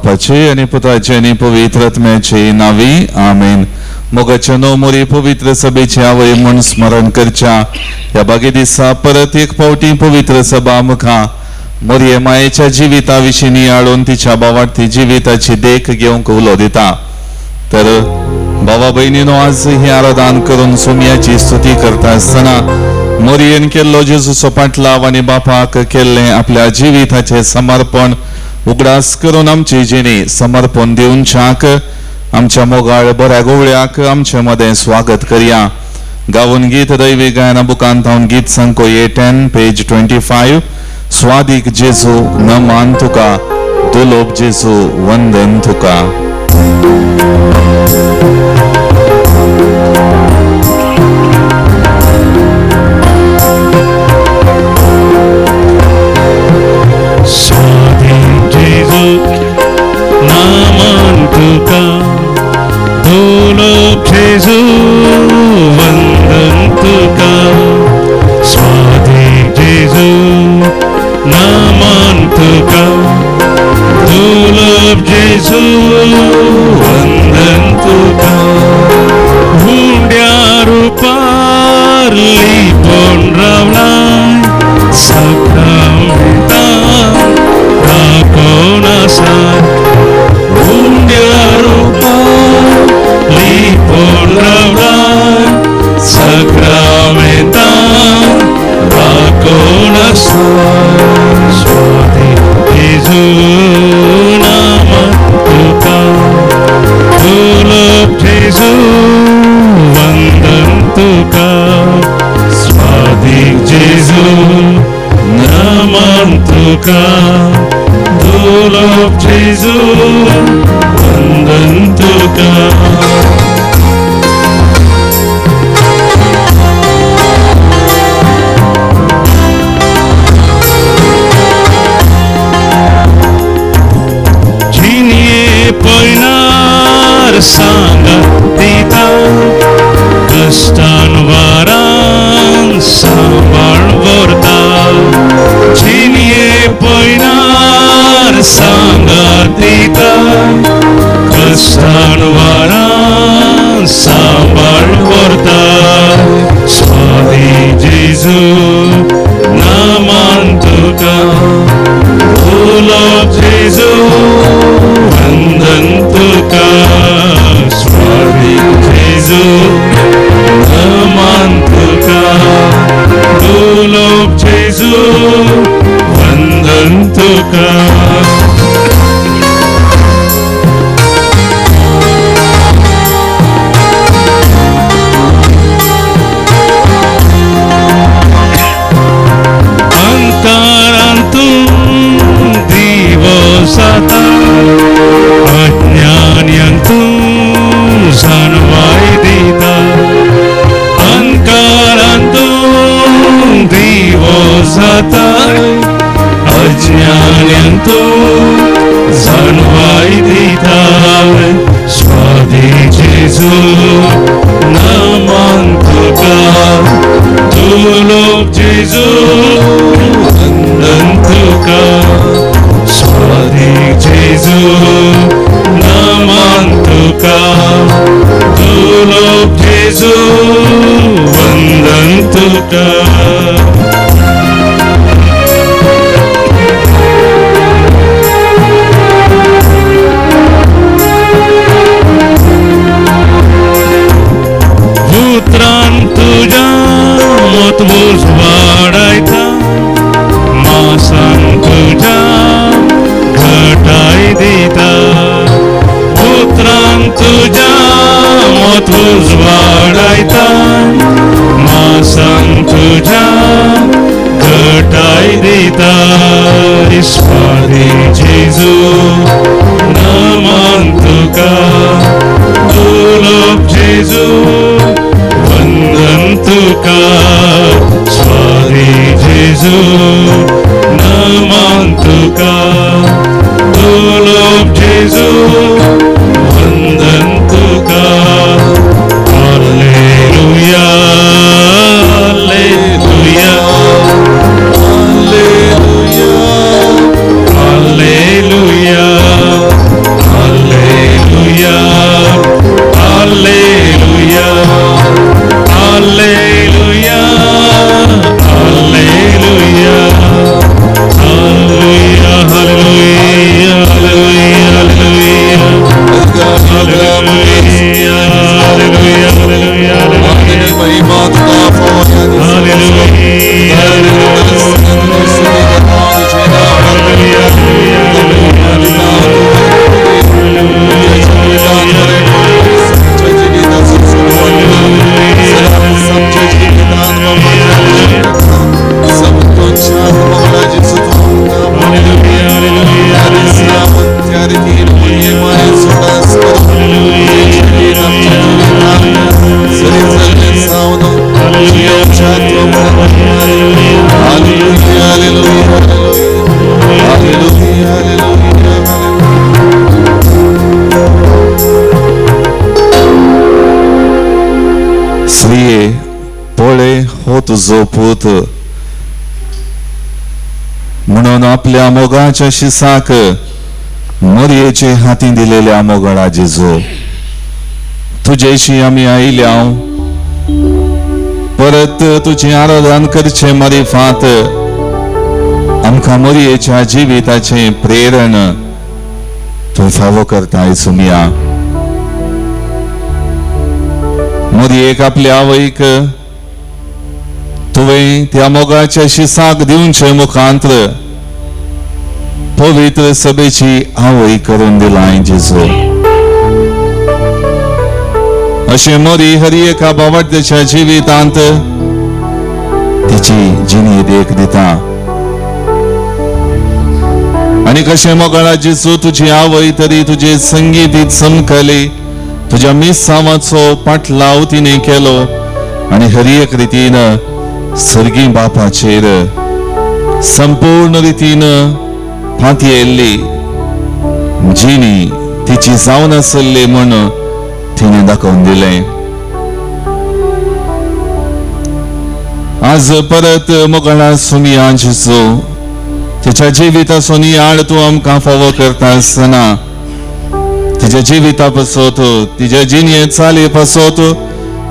बापाचे आनी पुताचे आनी पवित्र आत्म्याचे नांवी आमेन. मोगाच्या नो मोरी पवित्र सभेची आवय म्हूण स्मरण करच्या ह्या बागे दिसा परत एक फावटी पवित्र सभा मुखार मोरये मायेच्या जिविता विशीं नियाळून तिच्या बावार्थी जिविताची देख घेवंक उलो दिता. तर भावा भयणीनो, आज ही आराधन करून सोमयाची स्तुती करता आसतना मोरयेन केल्लो जेजूचो पाटलाव आनी बापाक केल्लें आपल्या जिविताचें समर्पण उगडास करून आमची जिणी समर्पण दिवच्याक आमच्या मोगाळ बऱ्या गोवळ्याक आमचे मदें स्वागत करया. गावून गीत दैवी गायना बुकांत हांव गीत सांगको 10 पेज 25. स्वादीक जेजू नमान तुका, दुलोब जेजू वंदन तुका. स्वादीक जेजू नामान तुका, दुलोब जेजू वंदन तुका. स्वादीक जेजू नामान तुका, दुलोब जेजू वंदन तुका. हुंड्या रुपार लिपोवन रावलाय, साक्रामेंतान राखोन आसाय. हुंड्या रुपार लिपोवन रावलाय, साक्रामेंतान राखोन आसाय. स्वादीक जेजू नामान तुका, दुलोब जेजू वंदन तुका. स्वादीक जेजू नामान तुका, दुलोब जेजू वंदन तुका. जिनये पयनार सांगात दिता, कश्टान वारान सांबाळ व्हरता. जिनये पयनार सांगात दिता, कश्टान वारान सांबाळ व्हरता. स्वादीक जेजू नामान तुका, दुलोब जेजू वंदन तुका. स्वादीक जेजू नामान तुका, दुलोब जेजू वंदन तुका. अंकारांतून दिवो जाता, अज्ञान्यांतून जाणवाय दिता. अंकारांतून दिवो जाता, अज्ञान्यांतून जाणवाय दिता. स्वादीक जेजू नामान तुका, दुलोब जेजू वंदन तुका. स्वादीक जेजू नामान तुका, दुलोब जेजू वंदन तुका. उतरान तुज्या मत उजवाडायता, मासान तुज्या घटाय दिता. उतरान तुज्या मत उजवाडायता, मासान तुज्या घटाय दिता. स्वादीक जेजू नामान तुका, दुलोब जेजू वंदन तुका. स्वादीक जेजू नामान तुका, दुलोब जेजू वंदन तुका. Hallelujah, hallelujah, hallelujah, hallelujah, Hallelujah, hallelujah, hallelujah. Hallelujah, hallelujah, hallelujah. स्त्रिये पळय हो तुजो पूत म्हणून आपल्या मोगाच्या शिसाक मोरयेचे हाती दिलेल्या मोगळा जेजू तुजेशी आमी आयल्या परत तुजें आराधन करचें मारिफात आमकां मोरयेच्या जिविताचें प्रेरण तूं फावो करताय सुमिया. मोरयेक आपल्या आवयक तुवें त्या मोगाच्या शिसाक दिवचे मुखांत्र पवित्र सभेची आवय करून दिलाय जेजू. अशें मोरी हर एका बावड्याच्या जिवितांत तिची जिणी देख दिता. आनी कशें मोगाळा जेजू तुजी आवय तरी तुजे संगीतीत समकली तुज्या मिसांवाचो पाटलाव तिणें केलो आनी हर एक रितीन सर्गी बापाचेर संपूर्ण रितीन फांतयेल्ली जिणी तिची जावन आसली म्हूण तिणें दाखोवन दिलें. आज परत मोगळा सुमिया जेजू तिच्या जिविताचो नियाळ तूं आमकां फावो करता आसतना तिच्या जिविता पासत तिच्या जिणये चाली पासत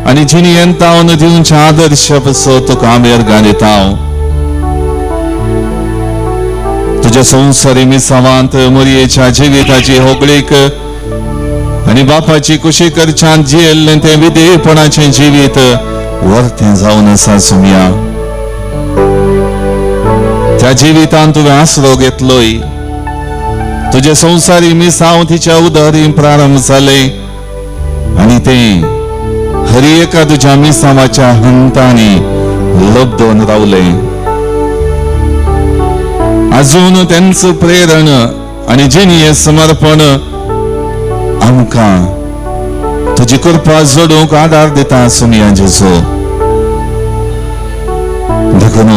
आनी जिणयेन तावन दिवच्या आदर्श पासत तुका आमी अर्गां दिता. तुज्या संवसारी मिसावांत मोरयेच्या जिविताची होगळीक आनी बापाची कुशी करच्यान जियेल्लें तें विधेयपणाचें जिवीत वर्तें जावन आसा सुमिया. त्या जिवितान तुवें आसरो घेतलोय. तुजे संवसारी मिसांव तिच्या उदारी प्रारंभ जालें आनी तें हर एका तुज्या मिसांवाच्या हंतांनी लब्दोन रावलें. अजून तेंच प्रेरण आनी जिणये समर्पण आमकां तुजी कृपा जोडूंक आदार दिता सुमिया जेजू. देखून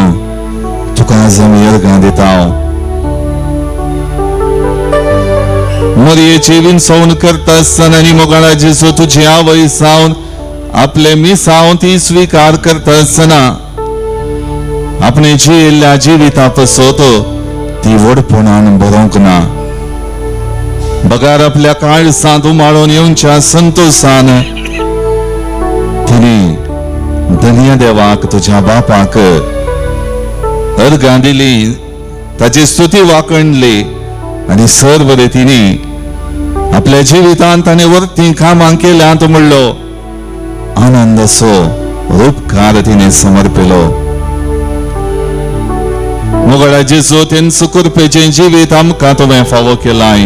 तुका आज आमी अर्गां दिता. मोरयेची विनसवण करता आसतना आनी मोगाळा जेजू तुजी आवय जावन आपले मिसांव ती स्विकार करता आसतना आपणे जियेल्ल्या जिविता पासत ती व्हडपणान बरोवंक ना बगार आपल्या काळसांत उमाळून येवच्या संतोशान तिणें धन्य देवाक तुज्या बापाक अर्गां दिली, ताची स्तुती वाखणली आनी सर्व रितींनी आपल्या जिवितांत ताणें वर्ती कामां केल्यांत म्हणलो आनंदाचो रूपकार तिणें समर्पिलो. मोगळा जेजू तेंच कृपेचें जिवीत आमकां तुवें फावो केलाय.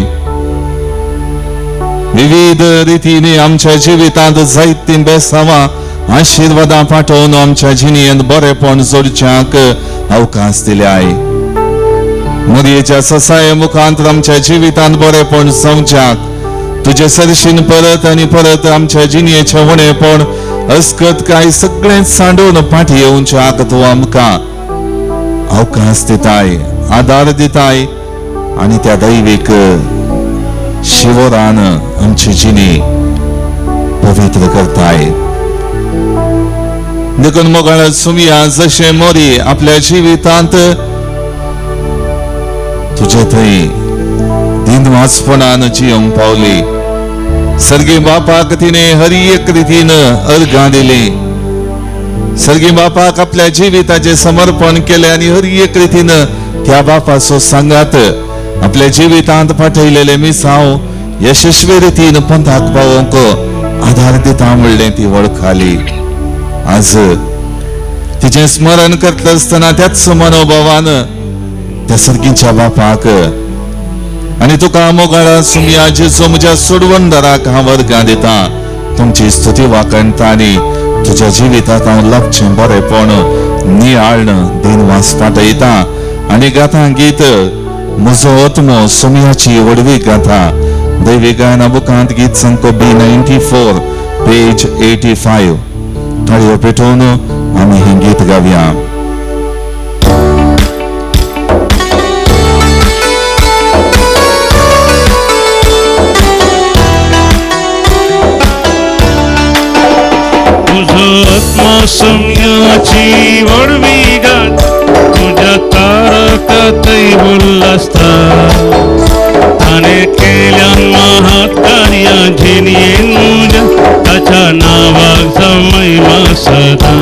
विविध रितींनी आमच्या जिवितांत जायतीं बेसांवां आशिर्वादां पाठोवन आमच्या जिणेंत बरेपण जोडच्याक अवकाश दिल्याय. मोरयेच्या ससाये मुखांत आमच्या जिवितांत बरेपण जावच्याक तुजे सरशीन परत आनी परत आमच्या जिणेचें उणेपण अस्कत काय सगळें सांडून फाटी येवच्याक तूं आमकां अवकाश दिताय, आदार दिताय आनी त्या दैवीक शिवरान आमची जिणी पवित्र करताय. देखून मोगाळ सुमिया जशें मोरी आपल्या जिवितांत तुजे थंय दिनवासपणान जियोंक पावली. सर्गी बापाक तिणें हर एक रितीन अर्गां दिली. सर्गी बापाक आपल्या जिविताचें समर्पण केलें आनी हर एक रितीन त्या बापाचो सांगात आपल्या जिवितांत पाठयलेले मिसांव यशस्वी रितीन पंथाक पावोवंक आदार दिता म्हणलें ती वळखाली. आज तिचें स्मरण करता आसतना त्याच मनोभावान त्या सर्गीच्या बापाक आनी तुका मोगाळा सुमया जेजू म्हज्या सोडवणदाराक हांव वर्गां दिता. तुमची स्तुती वाखणता आनी तुज्या जिवितांत हांव लाभचें बरेपण नियाळण दिनवास पाठयता आनी गाथा गीत म्हजो आत्मो सुमयाची व्हडवी गाथा दैवी गायना बुकांत गीत संको B94 page 85. ताळयो पेटोवन आमी हें गीत गावया. तुझो आत्मो सुमयाची व्हडवी गात तुज्या तारकातय उल्लासता. ताणें केल्या महात कार्यां जिणेन म्हज्या ताच्या नांवाक जावं महिमा सदां.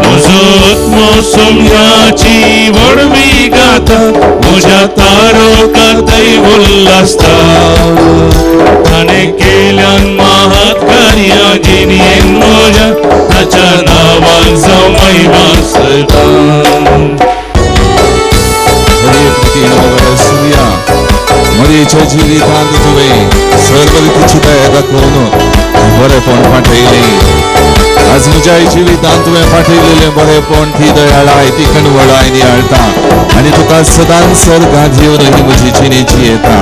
म्हजो आत्मो सुमयाची व्हडवी गाता म्हज्या तारकातय उल्लासता. ताणें केल्या महात कार्यां जिणेन म्हज्या ताच्या नांवाक जावं महिमा सदां. मरियेच्या जिवितांत तुवें सर्व रितीची दया दाखोवन बरेपण पाठयलें. आज म्हज्या जिवितांत तुवें पाठयलेलें बरेपण ती दयाळाय ती कणवळाय नियाळटा आनी तुका सदांच सर्गांत येवन ही म्हजी जिणेची येता.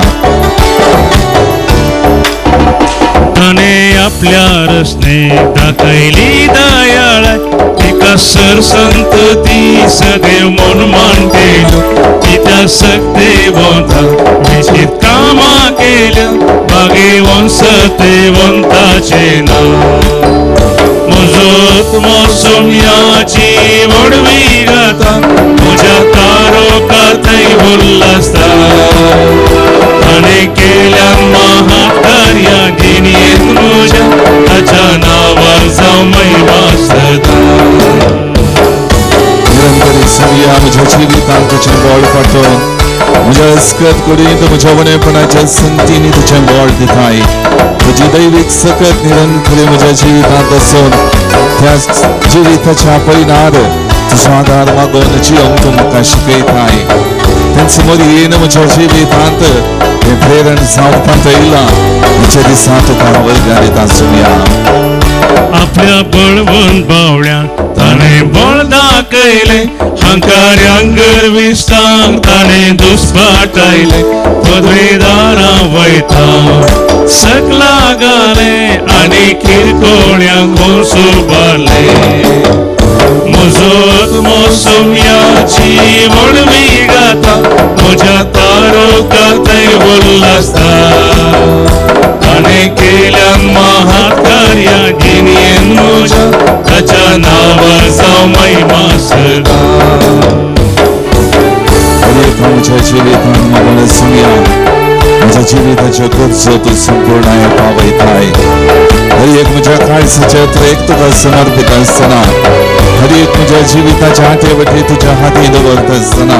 ताणें आपल्या रसने दाखयली दयाळाय तिका सर संतती सदैव म्हूण मानतेलो. तिच्या सक्तेवंता विशीत कामां केल्या भागेवन सतेवंताचें नांव. म्हजो आत्मो सुमयाची व्हडवी गाता म्हज्या तारकातय उल्लासता. ताणें केल्या महात कार्यां जिणेंत म्हज्या ताच्या नांवाक जावं महिमा सदां. निरंतरी सुमया म्हज्या जिवितांत तुजें बळ पाठोवन म्हज्या अस्कत कुडींत म्हज्या उणेपणाच्या संगतींनी तुजें बळ दिताय. तुजी दैवीक सकत निरंतरी म्हज्या जिवितांत आसून त्या जिविताच्या पयनार तुजो आदार मागोवन जियोंक तूं म्हाका शिकयताय. तेंच मरयेन म्हज्या जिवितांत हें प्रेरण जावंक पाठयलां. म्हज्या दिसा तुका वर्गां दिता सुमया. आपल्या बळवंत बावळ्यांक ताणें बळ दाखयलें हंकाऱ्यांक गर्विश्टांक ताणें दुस्पाटायलें. पदवेदारां वयता सकला घालें आनी किरकोळ्यांक उबारलें. म्हजो आत्मो सुमयाची व्हडवी गाता म्हज्या तारकातय उल्लासता. ताणें केल्या महात कार्यां जिणेन म्हज्या ताच्या नांवाक जावं महिमा सदां. म्हज्या जिवितांत मोगाळ सुमया म्हज्या जिविताच्यो गरजो तूं संपूर्णाय पावयताय. हर एक म्हज्या काळजाचें एक तुका समर्पीत आसतना हर एक म्हज्या जिविताच्या आटे वटे तुज्या हाती दवरता आसतना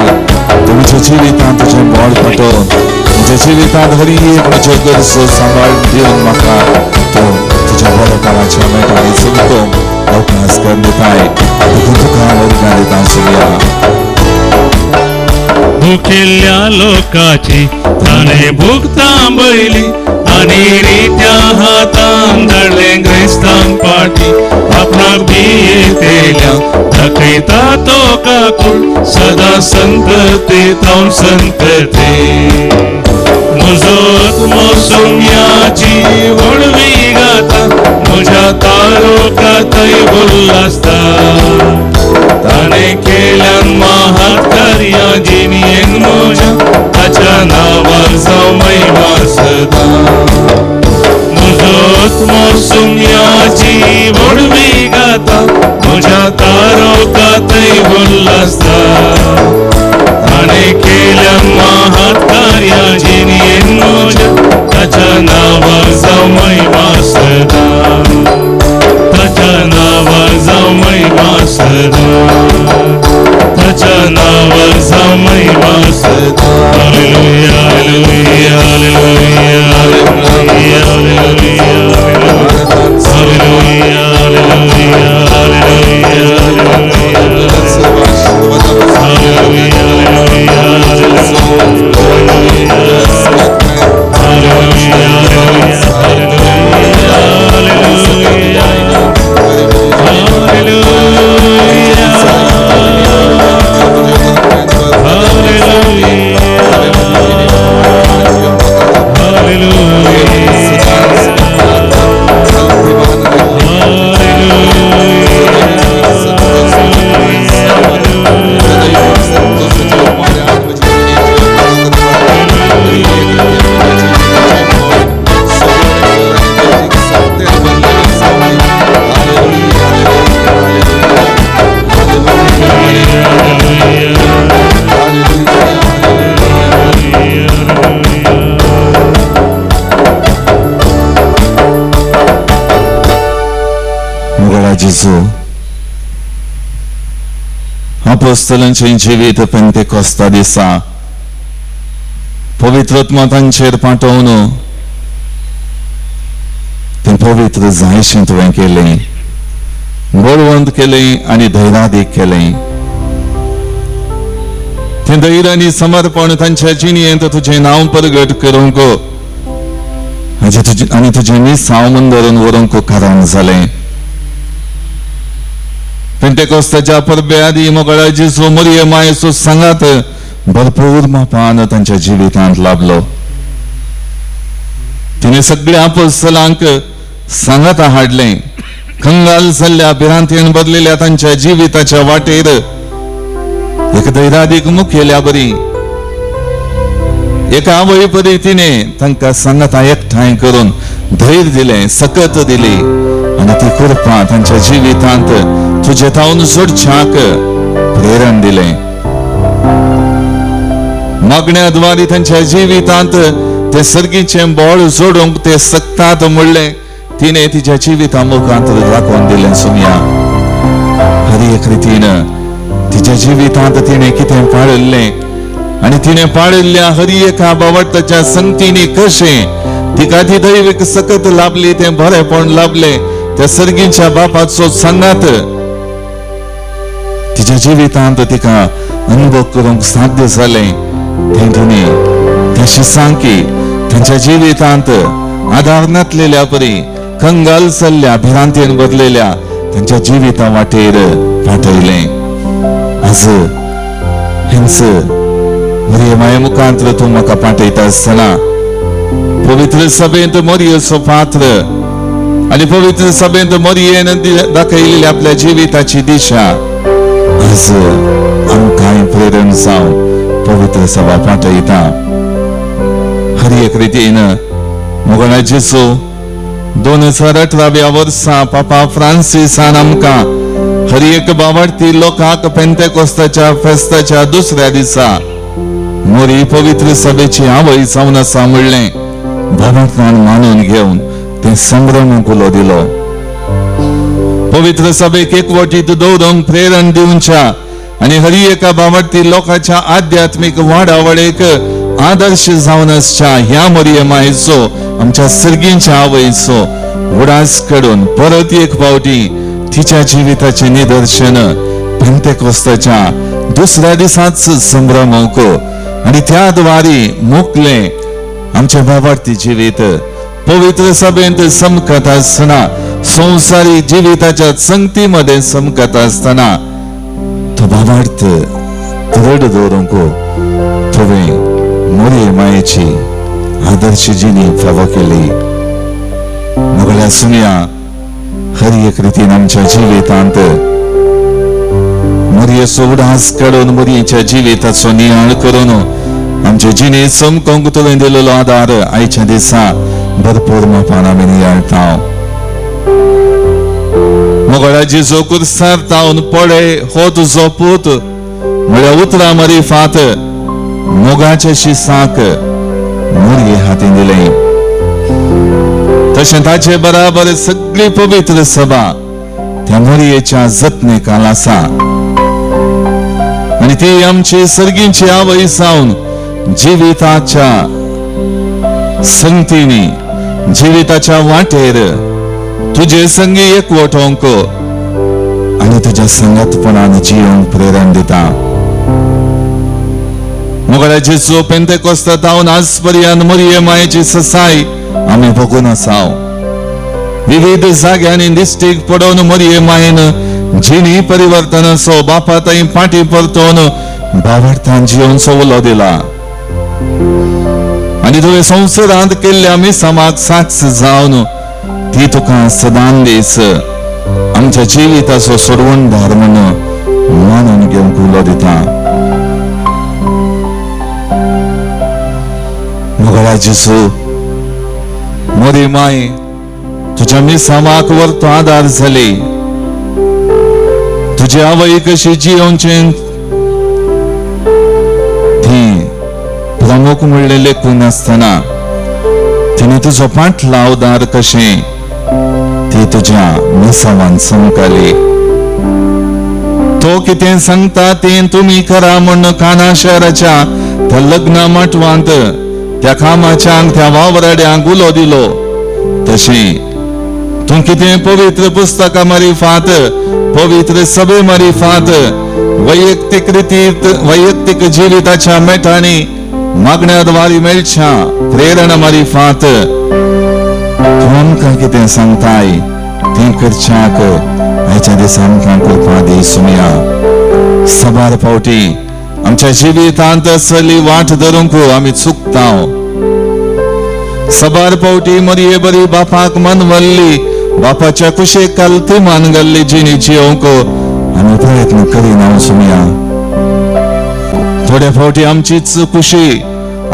तूं म्हज्या जिवितांत तुजें बळ पाठोवन म्हज्या जिवितांत हर एक म्हज्यो गरजो सांबाळ दिवन म्हाका तूं तुज्या बरेपणाच्या मेटांनी चमकोवंक अवकाश करून दिताय. देखून तुका वर्गां दिता सुमया. भुकेल्ल्या लोकाची ताणें भूक थांबयली आनी रित्या हातान धाडलें क्रिस्तांक पाटी. आपणाक भियेतेल्या दाखयता तो काकूळ सदां संतते तावन संतते. म्हजो आत्मो सुमयाची व्हडवी गाता म्हज्या तारकातय उल्लासता. ताणें केल्या महात कार्यां जिणेन म्हज्या ताच्या नांवाक जावं महिमा सदां. म्हजो आत्मो सुमयाची व्हडवी गाता म्हज्या तारकातय उल्लासता. ताणें केल्या महात कार्यां जिणेन म्हज्या ताच्या नांवाक जावं महिमा सदां. ताच्या नांवाक जावं महिमा सदां. ताच्या नांवाक जावं महिमा सदां. जेजू, आपोस्तलांचें जिवीत पेंतेकोस्ता दिसा पवित्र आत्मा तांचेर पाठोवन तें पवित्र जायशें तुवें केलें, बळवंत केलें आनी धैर्यादीक केलें। तें धैर्य आनी समर्पण तांच्या जिणेंत तुजें नांव प्रगट करूंक आनी तुजें मिसांव म्हूण धरून व्हरूंक कारण जालें। पेंतेकोस्ताच्या परबे आदीं मोगळा जेजू मोरये मायेचो सांगात भरपूर मापान तांच्या जिवितांत लाभलो। तिणें सगळ्या आपोस्तलांक सांगाता हाडलें। कंगाल जाल्ल्या भिरांतेन बदलेल्या तांच्या जिविताच्या वाटेर एक धैर्यादीक मुखेल्या बरी, एका आवय परी तिणें तांकां सांगाता एकठांय करून धैर्य दिलें, सकत दिली आनी ती कृपा तांच्या जिवितांत तुजे थावन जोडच्याक प्रेरण दिलें। मागण्या द्वारे तांच्या जिवितांत ते सर्गीचें बळ जोडूंक ते सकतात म्हणलें तिणें तिच्या जिविता मुखांत दाखोवन दिलें। सुमया हर एक रितीन तिच्या जिवितांत तिणें कितें पाळिल्लें आनी तिणें पाळिल्ल्या हर एका बावडताच्या संगतींनी कशें तिका ती दैवीक सकत लाभली, तें बरेपण लाभलें, त्या सर्गीच्या बापाचो सांगात तिच्या जिवितांत तिका अनुभव करूंक साध्य जालें। तें तिणें त्या शिसांकी तांच्या जिवितांत आदार नातलेल्या परी कंगाल जाल्ल्या भिरांतेन बदलेल्या तांच्या जिविता वाटेर पाठयलें। आज हेंच मोरये माये मुखांत तूं म्हाका पाठयता आसतना पवित्र सभेंत मोरयेचो पात्र आनी पवित्र सभेंत मोरयेन दाखयलेली आपल्या जिविताची दिशा आज आमकांय प्रेरण जावन पवित्र सभा पाठयता। हर एक रितीन मोगळा जेजू 2018व्या वर्सा पापा फ्रांसिसान आमकां हर एक बावडती लोकांक पेंतेकोस्ताच्या फेस्ताच्या दुसऱ्या दिसा मोरी पवित्र सभेची आवय जावन आसा म्हणलें भावार्थान मानून घेवन तें संभ्रम उलो दिलो। पवित्र सभेक एकवटीत दवरूंक प्रेरण दिवच्या आनी हर एका बावडती लोकांच्या आध्यात्मीक वाडावळेक आदर्श जावन आसच्या ह्या मोरये मायेचो आमच्या सर्गींच्या आवयचो उडास काडून परत एक फावटी तिच्या जिविताचें निदर्शन पेंतेकोस्ताच्या दुसऱ्या दिसाच संभ्रमूंक आनी त्या द्वारी मोकलें आमचें बाबार्थी जिवीत पवित्र सभेंत चमकत आसतना, संवसारी जिविताच्या संगती मदें चमकत आसतना तो बाबार्थ दृढ दवरूंक तुवें मोरये मायेची आदर्श जिणी फावो केली। मोगल्या सुमया हर एक रितीन आमच्या जिवितांत मोरयेचो उडास काडून मोरयेच्या जिविताचो नियाळ करून आमचे जिणे चमकोंक तुवें दिलेलो आदार आयच्या दिसा भरपूर मापान आमी नियाळटा। मोगळा जेजू कुर्सार तावन पळे हो तुजो पूत म्हळ्या उतरां मरिफात मोगाचे शिसाक मोरये हातीन दिलें। तशें ताचे बराबर सगळी पवित्र सभा त्या मोरयेच्या जतनेकाल आसा आनी ती आमची सर्गींची आवय जावन जिविताच्या संगतींनी जिविताच्या वाटेर तुजे संगी एकवटोवंक आनी तुज्या संगतपणान जियोंक प्रेरण दिता। मोगळा जेजू पेंतेकोस्ता तावन आज पर्यंत मोरये मायेची ससाय आमी भोगून आसाव। विविध जाग्यांनी दिश्टीक पडोवन मोरये मायेन जिणी परिवर्तनाचो बापा ताई फाटी परतोवन भावार्थान जियोवचो उलो दिला आनी तुवें संवसारांत केल्ल्या मिसामाक साक्ष जावन ती तुका सदां दीस आमच्या जिविताचो सोडवणदार म्हूण मानून घेवंक उलो दिता। मोगळा जेजू मोरी माय तुज्या मिसामाक वर्तो आदार जाली, तुजी आवय कशी जियोवचें ती प्रमुख म्हणलें लेखून आसतना तिणें तुजो पाटलावदार कशें ती तुज्या मिसावान चमकली. तो कितें सांगता तें तुमी करा म्हूण काना शहराच्या त्या लग्न माटवांत त्या कामाच्यांक त्या वावराड्यांक उलो दिलो. तशें तूं कितें पवित्र पुस्तकां मारिफात, पवित्र सभे मारिफात, वैयक्तीक रितीत वैयक्तीक जिविताच्या मेटांनी मागण्या द्वारी मेळच्या प्रेरणा मारिफात तूं आमकां कितें सांगताय तें करच्याक आयच्या दिसा आमकां कृपा दी सुमया. सबार फावटी आमच्या जिवितांत असली वाट धरूंक आमी चुकता. सबार फावटी मरये बरी बापाक मनवल्ली, बापाच्या कुशेक कालती मान घाल्ली जिणी जियोवंक आमी प्रयत्न करिना सुमया. थोडे फावटी आमचीच खुशी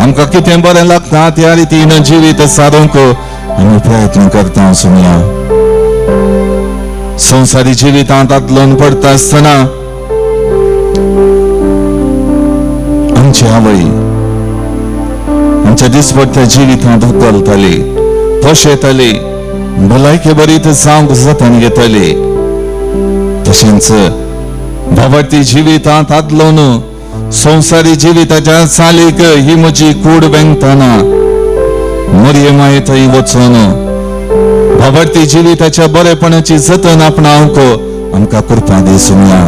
आमकां कितें बरें लागता त्या रितीन जिवीत सारूंक आमी प्रयत्न करता सुमया. संवसारी जिवितांत आदलोन पडटा आसतना आमची आवय आमच्या दिसपट्ट्या जिवितांत उखलताली, पोशेताली, भलायके बरी जावंक जतन घेताली. तशेंच भावार्थी जिवितांत आदलोन संवसारी जिविताच्या चालीक ही म्हजी कूड बेंगतना मरये माये थंय वचून भावार्थी जिविताच्या बरेपणाची जतन आपणावंक आमकां कृपा दी सुमया.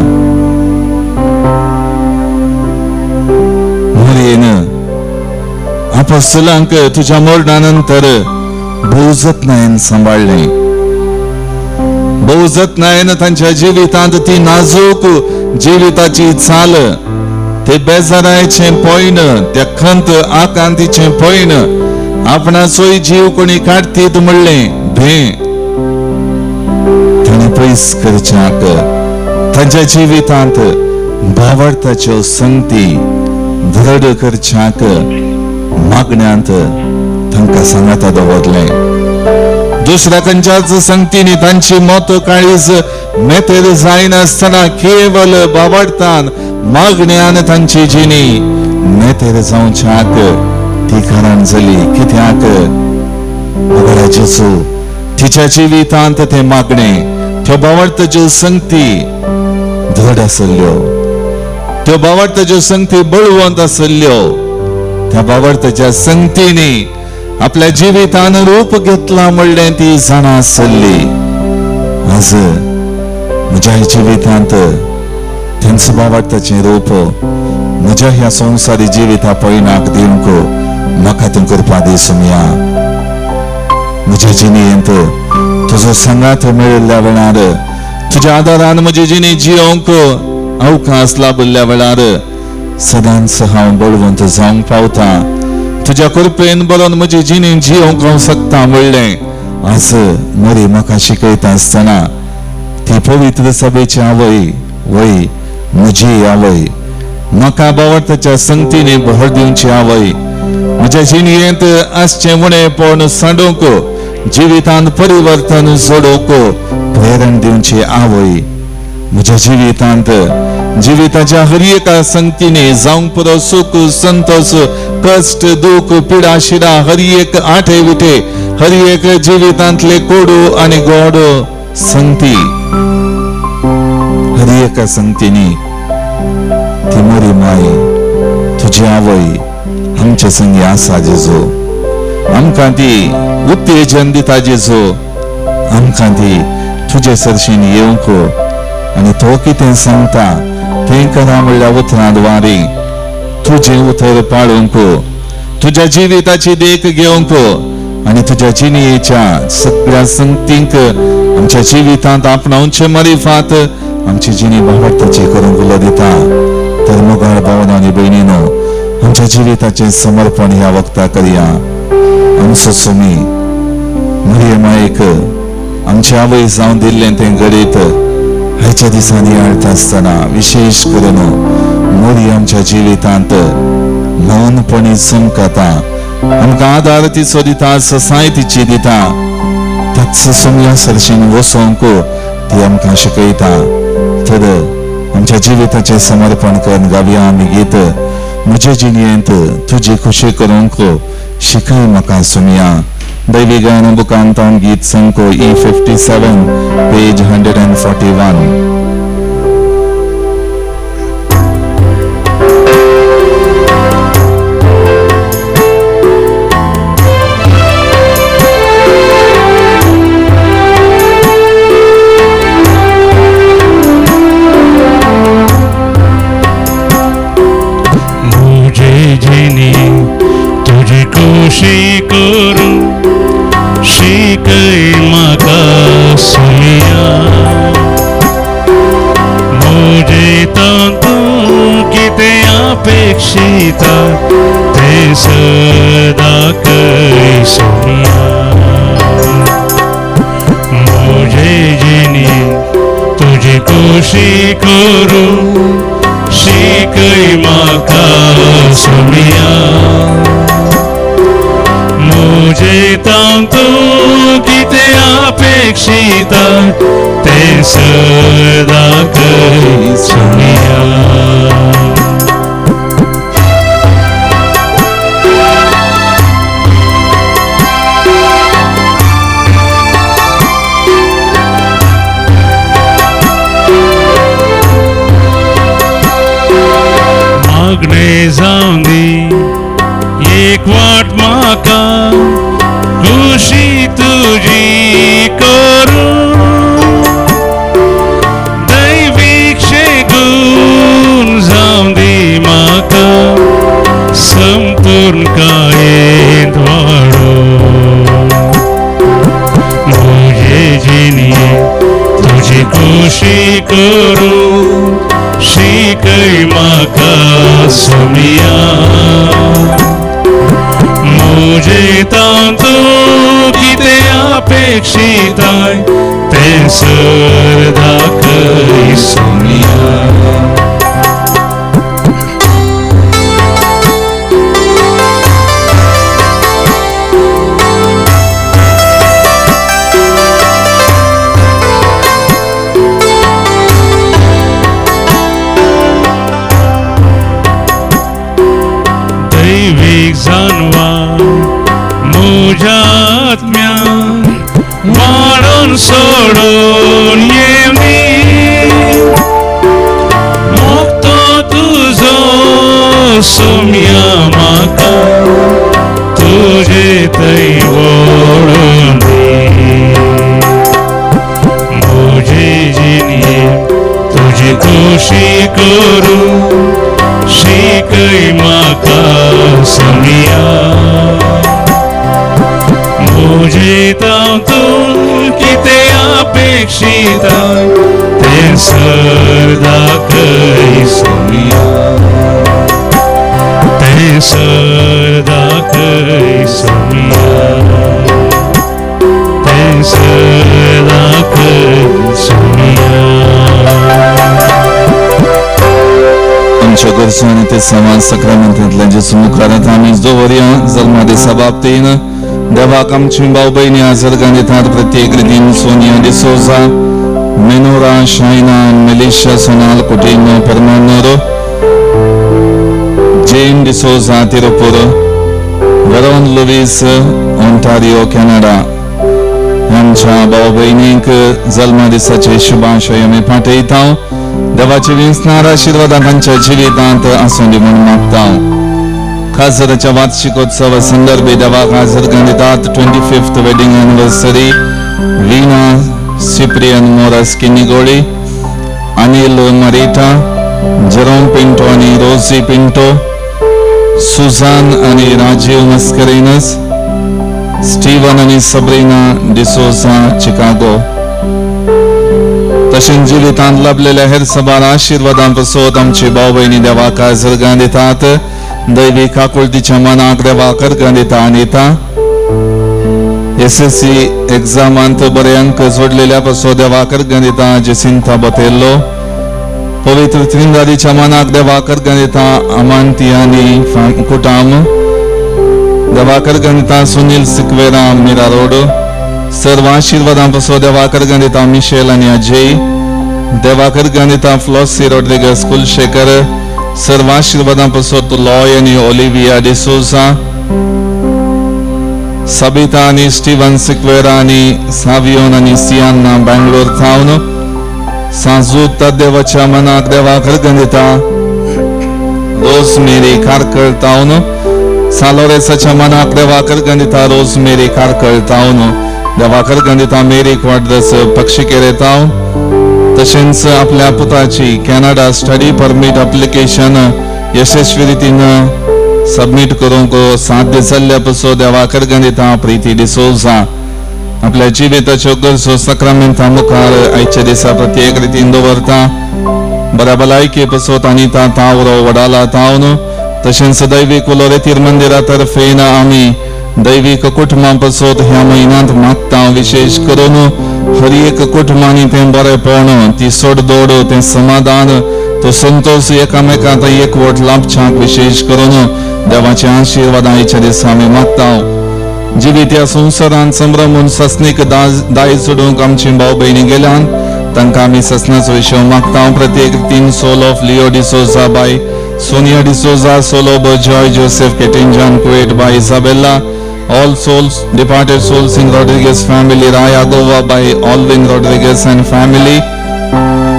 मरयेन आपोस्तलांक तुज्या मरणा नंतर भोव जतनायेन सांबाळ्ळें. भोव जतनायेन तांच्या जिवितांत ती नाजूक जिविताची चाल, ते बेजारायचें पॉयन, त्या खंत आकांतीचें पॉयन, आपणाचोय जीव कोणी काडतीत म्हणलें भें ताणें पयस करच्याक तांच्या जिवितांत भावार्थाच्यो संगती दृढ करच्याक मागण्यांत तांकां सांगाता दवरलें. दुसऱ्या खंयच्याच संगतींनी तांची मत काळीज मेतेर जायनासतना केवल भावार्थान मागण्यान तांची जिणी मेतेर जावच्याक ती कारण जाली. कित्याक मोगरा जेजू तिच्या जिवितांत ते मागणे, त्यो भावार्थाच्यो संगती धड आसल्ल्यो, त्यो भावार्थाच्यो संगती बळवंत आसल्ल्यो. त्या भावार्थाच्या संगतींनी आपल्या जिवितान रूप घेतला म्हणलें ती जाणा आसली. आज म्हज्या जिवितांत तेंच भावार्थाचें रूप म्हज्या ह्या संवसारी जिविता पयणाक दिवंक म्हाका तूं कृपा दी सुमया. म्हज्या जिणेंत तुजो सांगात मेळिल्ल्या वेळार, तुज्या आदारान म्हजी जिणी जियोवंक अवकाश लाभिल्ल्या वेळार सदांच हांव बळवंत जावंक पावता. तुज्या कृपेन बरोवन म्हजी जिणी जियोवंक हांव शकता म्हणलें आज मरी म्हाका शिकयता आसतना ती पवित्र सभेची आवय, वय म्हजी आवय, म्हाका भावार्थाच्या संगतीने भर दिवची आवय, म्हज्या जिणेंत आसचें उणेपण सांडूंक, जिवितांत परिवर्तन जोडूंक प्रेरण दिवची आवय, म्हज्या जिवितांत जिविताच्या हर एका संगतीने जावंक पुरो सुख संतोष कश्ट दुख पिडा शिडा हर एक आठे विठे हर एक जिवितांतले कोडू आनी गोड संगती हर एका संगतीनी ती मोरी माय तुजी आवय आमचे संगी आसा जेजू. आमकां ती उत्तेजन दिता जेजू. आमकां ती तुजे सरशीन येवंक आनी तो कितें सांगता तें करा म्हणल्या उतरां द्वारे तुजें उतर पाळूंक, तुज्या जिविताची देख घेवंक आनी तुज्या जिणेच्या सगळ्या संगतींक आमच्या जिवितांत आपणावचे मारिफात आमची जिणी भावार्थाची करूंक उलो दिता. तर मोगाळ भावना आनी भयणीनो, आमच्या जिविताचें समर्पण ह्या वखता करया. आमचो सुमी मरिये मायेक आमची आवय जावन दिल्लें तें घडीत आयच्या दिसांनी हाडटा आसतना विशेश करून मोरी आमच्या जिवितांत मौनपणी चमकता, आमकां आदार तिचो दिता, ससाय तिची दिता. त्याच सुमया सरशीन वसोवंक ती आमकां शिकयता. तर आमच्या जिविताचें समर्पण करून गावया आमी गीत, म्हजे जिणेंत तुजी खुशी करूंक शिकय म्हाका सुमया, दैवी गायन बुकांतान गीत संको E57 page 141. तुझी खुशी करूं शिकय म्हाका सोमिया, म्हजे तूं कितें अपेक्षिता तें सदां कर सोमिया. म्हजे जिणे तुझी खुशी करूं शिकय म्हाका सोमिया, म्हजे तूं कितें अपेक्षिता तें सदां कर सोमिया. मागणे जावं दी एक वाट म्हाका खुशी तुजी करूं, दैवीक शेगून जावं दी म्हाका संपूर्ण कायेंत वाडूं. म्हजे जिणे तुजी खुशी करूं शिकय म्हाका सोमिया, म्हजे तूं कितें अपेक्षिता तें सदां कर सोमिया. दैवीक जानवा म्हज्या आत्म्यान वाडोवन सोडून येवनी, मोगतो तुजो सोम्या म्हाका तुजे थंय वळून दी. म्हजे जिणे तुजी खुशी करूं शिकय म्हाका सोमिया, म्हजे तूं कितें अपेक्षिता तें सदां कर सोमिया, तें सदां कर सोमिया, तें सदां कर सोमिया. आमच्या गरजो आनी ते समाज सक्रामेंतांतल्या जेजू मुखारांत आमी दवरया. जल्मा दिसा बाबतीन देवाक आमची भाव भयणी आजर्गां दितात. प्रत्येक रितीन Sonia D'Souza, Menora, Shaina, Melisha, Sonal Coutinho, Permanur, Jane D'Souza, Tiruppur, Veron Luis, Ontario, Canada. आमच्या भाव भयणींक जल्मा दिसाचे शुभाशय आमी पाठयता. देवाचे विसणार आशिर्वादां तांच्या जिवितांत आसूं दी म्हूण मागता. खाजराच्या वार्षिकोत्सवा संदर्भी देवाक हाजर दितात. 25th wedding anniversary Veena Cyprian Moras Kinnigoli, Anil Marita, Jerome Pinto आनी रोजी पिंटो, सुझान आनी राजीव मस्करेनस, स्टीवन आनी सबरीना डिसोजा, चिकागो. तशेंच जिवितांत लाभलेल्या हेर सबार आशिर्वादां पासत आमची भाव भयणी देवाक आजर्गां दितात. दैवी काकुळतीच्या मनाक देवाक अर्गां दिता आनी येता. SSC एग्जामांत बरे अंक जोडलेल्या पासत देवाक अर्गां दिता जेसिंथा बोतेल्लो. पवित्र त्रिंदादीच्या मनाक देवाक अर्गां दिता अमांती आनी कुटाम. देवाक अर्गां दिता सुनील सिक्वेरा, मीरा रोड. सर्व आशिर्वादां पासत देवाक अर्गां दिता मिशेल आनी अजय. देवाक अर्गां दिता फ्लॉसी रोड्रिगस कुलशेखर. सर्व आशिर्वादां पासत लॉय आनी ओलिविया डिसोजा. सबिता आनी स्टीवन सिक्वेरा आनी सावियोन आनी सियान्ना बँगलोर थावन, साजू तद्देवाच्या मनाक देवाक दिता, रोजमेरी कारकळ तावन, सालोरेसाच्या मनाक देवाक दिता, रोजमेरी कारकळ तावन, देवाक दिता मेरी क्वाड्रस पक्षिकेरे तावन, तशेंच आपल्या पुताची कॅनडा स्टडी परमीट अप्लिकेशन यशस्वी रितीन सबमीट करूंक साध्य जाल्ल्या पसो देवाक दिता प्रिती डिसोजा आपल्या जिविताच्यो गरजो सक्रामेंता मुखार आयच्या दिसा प्रत्येक रितीन दवरता. बऱ्या भलायके पसोत अनिता तावरो वडाला तावन, तशेंच दैवीक उलोरेतीर मंदिरा तर्फेन आमी दैवीक कुटुंबां पसोत ह्या म्हयन्यांत मागता. विशेष करून हर एक कुटुंबांनी तें बरेपण, ती सोडदोड, तें समाधान, तो संतोष एकामेकांत एकवट लाभच्याक विशेष करून देवाचे आशिर्वाद आयच्या दिसा आमी मागता. जिवीत ह्या संवसारांत संभ्रमून ससनीक दायज सोडूंक आमची भाव भयणी गेल्यान तांकां आमी ससनाचो विशय मागता. प्रत्येक तीन soul of Leo D'Souza by Sonia D'Souza, soul of Joy Joseph Ketinjan Kuwait by Isabella, all souls departed souls in Rodrigues family, Raya Goa by Alvin Rodrigues and family,